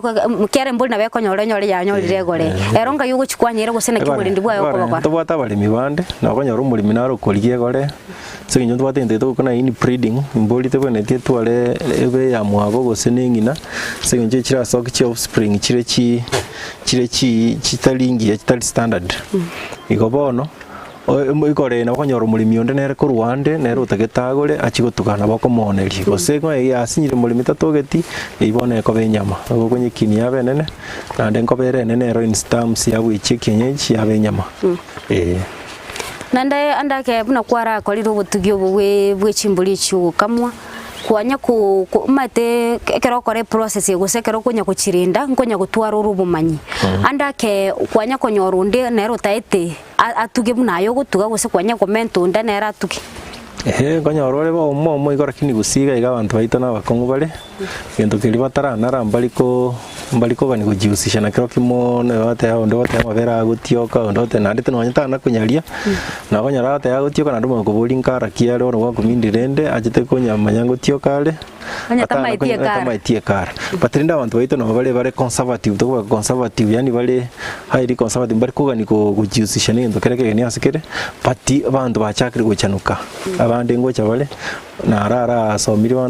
kiara embori nabo ekonyora onyore yanyorire egoree. Ero ngai ogochikwanyera gose naki oborendi bwaye okobokora. Ntobwate abaremi bande, nabo okonyora omoremi nare okorigia egoree. Ase eng'encho ntobwate egento getogokwana inbreeding, embori tebwenereti etware ebe eyamwabo gose na eng'ina, ase eng'encho chirasoke chi offspring chire chi chire chi chitari ngiya chitari standard. Igo bono, igoro nabo okonyora omoremi onde nere korwa ande, nere otagete agore achie gotuga nabo okomooneria. Gose ng'a yasinyire moremi tatogeti, eywo bono ekoba enyama, nigo okonyekinia yabe enene, naende nkoba ere enene ero in terms ya goichia ekienyeji yabe enyama, eh. Naende ande ake buna kwarakorire obotugi obo bwe bwe chimbori echi ogokamwa, kwanya ko ko omanyete ekero okora eprocess eye gose ekero okonya gochirenda nkonya gotwara ore obomanyi. Ande ake kwanya konyora onde nere otaete a atuge buna aye ogotuga gose kwanya komenta onde nere atuge. Eeh nkonyora ore bo omo omo igo lakini gose iga iga abanto baito na abakong'u bare, egento keria bataranara mbari ko. Mbari kogania gojihusisha na kero kimo na bateba onde goteba amabere agotioka onde goteba naende nonye tana konyaria, na okonyora agoteba agotioka naende omanye koboria nkara ki are bono gwakomindi rende achete konyamanya ngotioka are, Onye atana tamaeti konya ekara. tamaeti ekara. But rende abanto baito nabo bare bare conservative tokoba conservative yaani bare highly conservative mbari kogania ko gojihusisha na egento kere ekegeni ase kere, but abanto bachakire gochanuka, abande ngocha bare, naro arasomire abanto.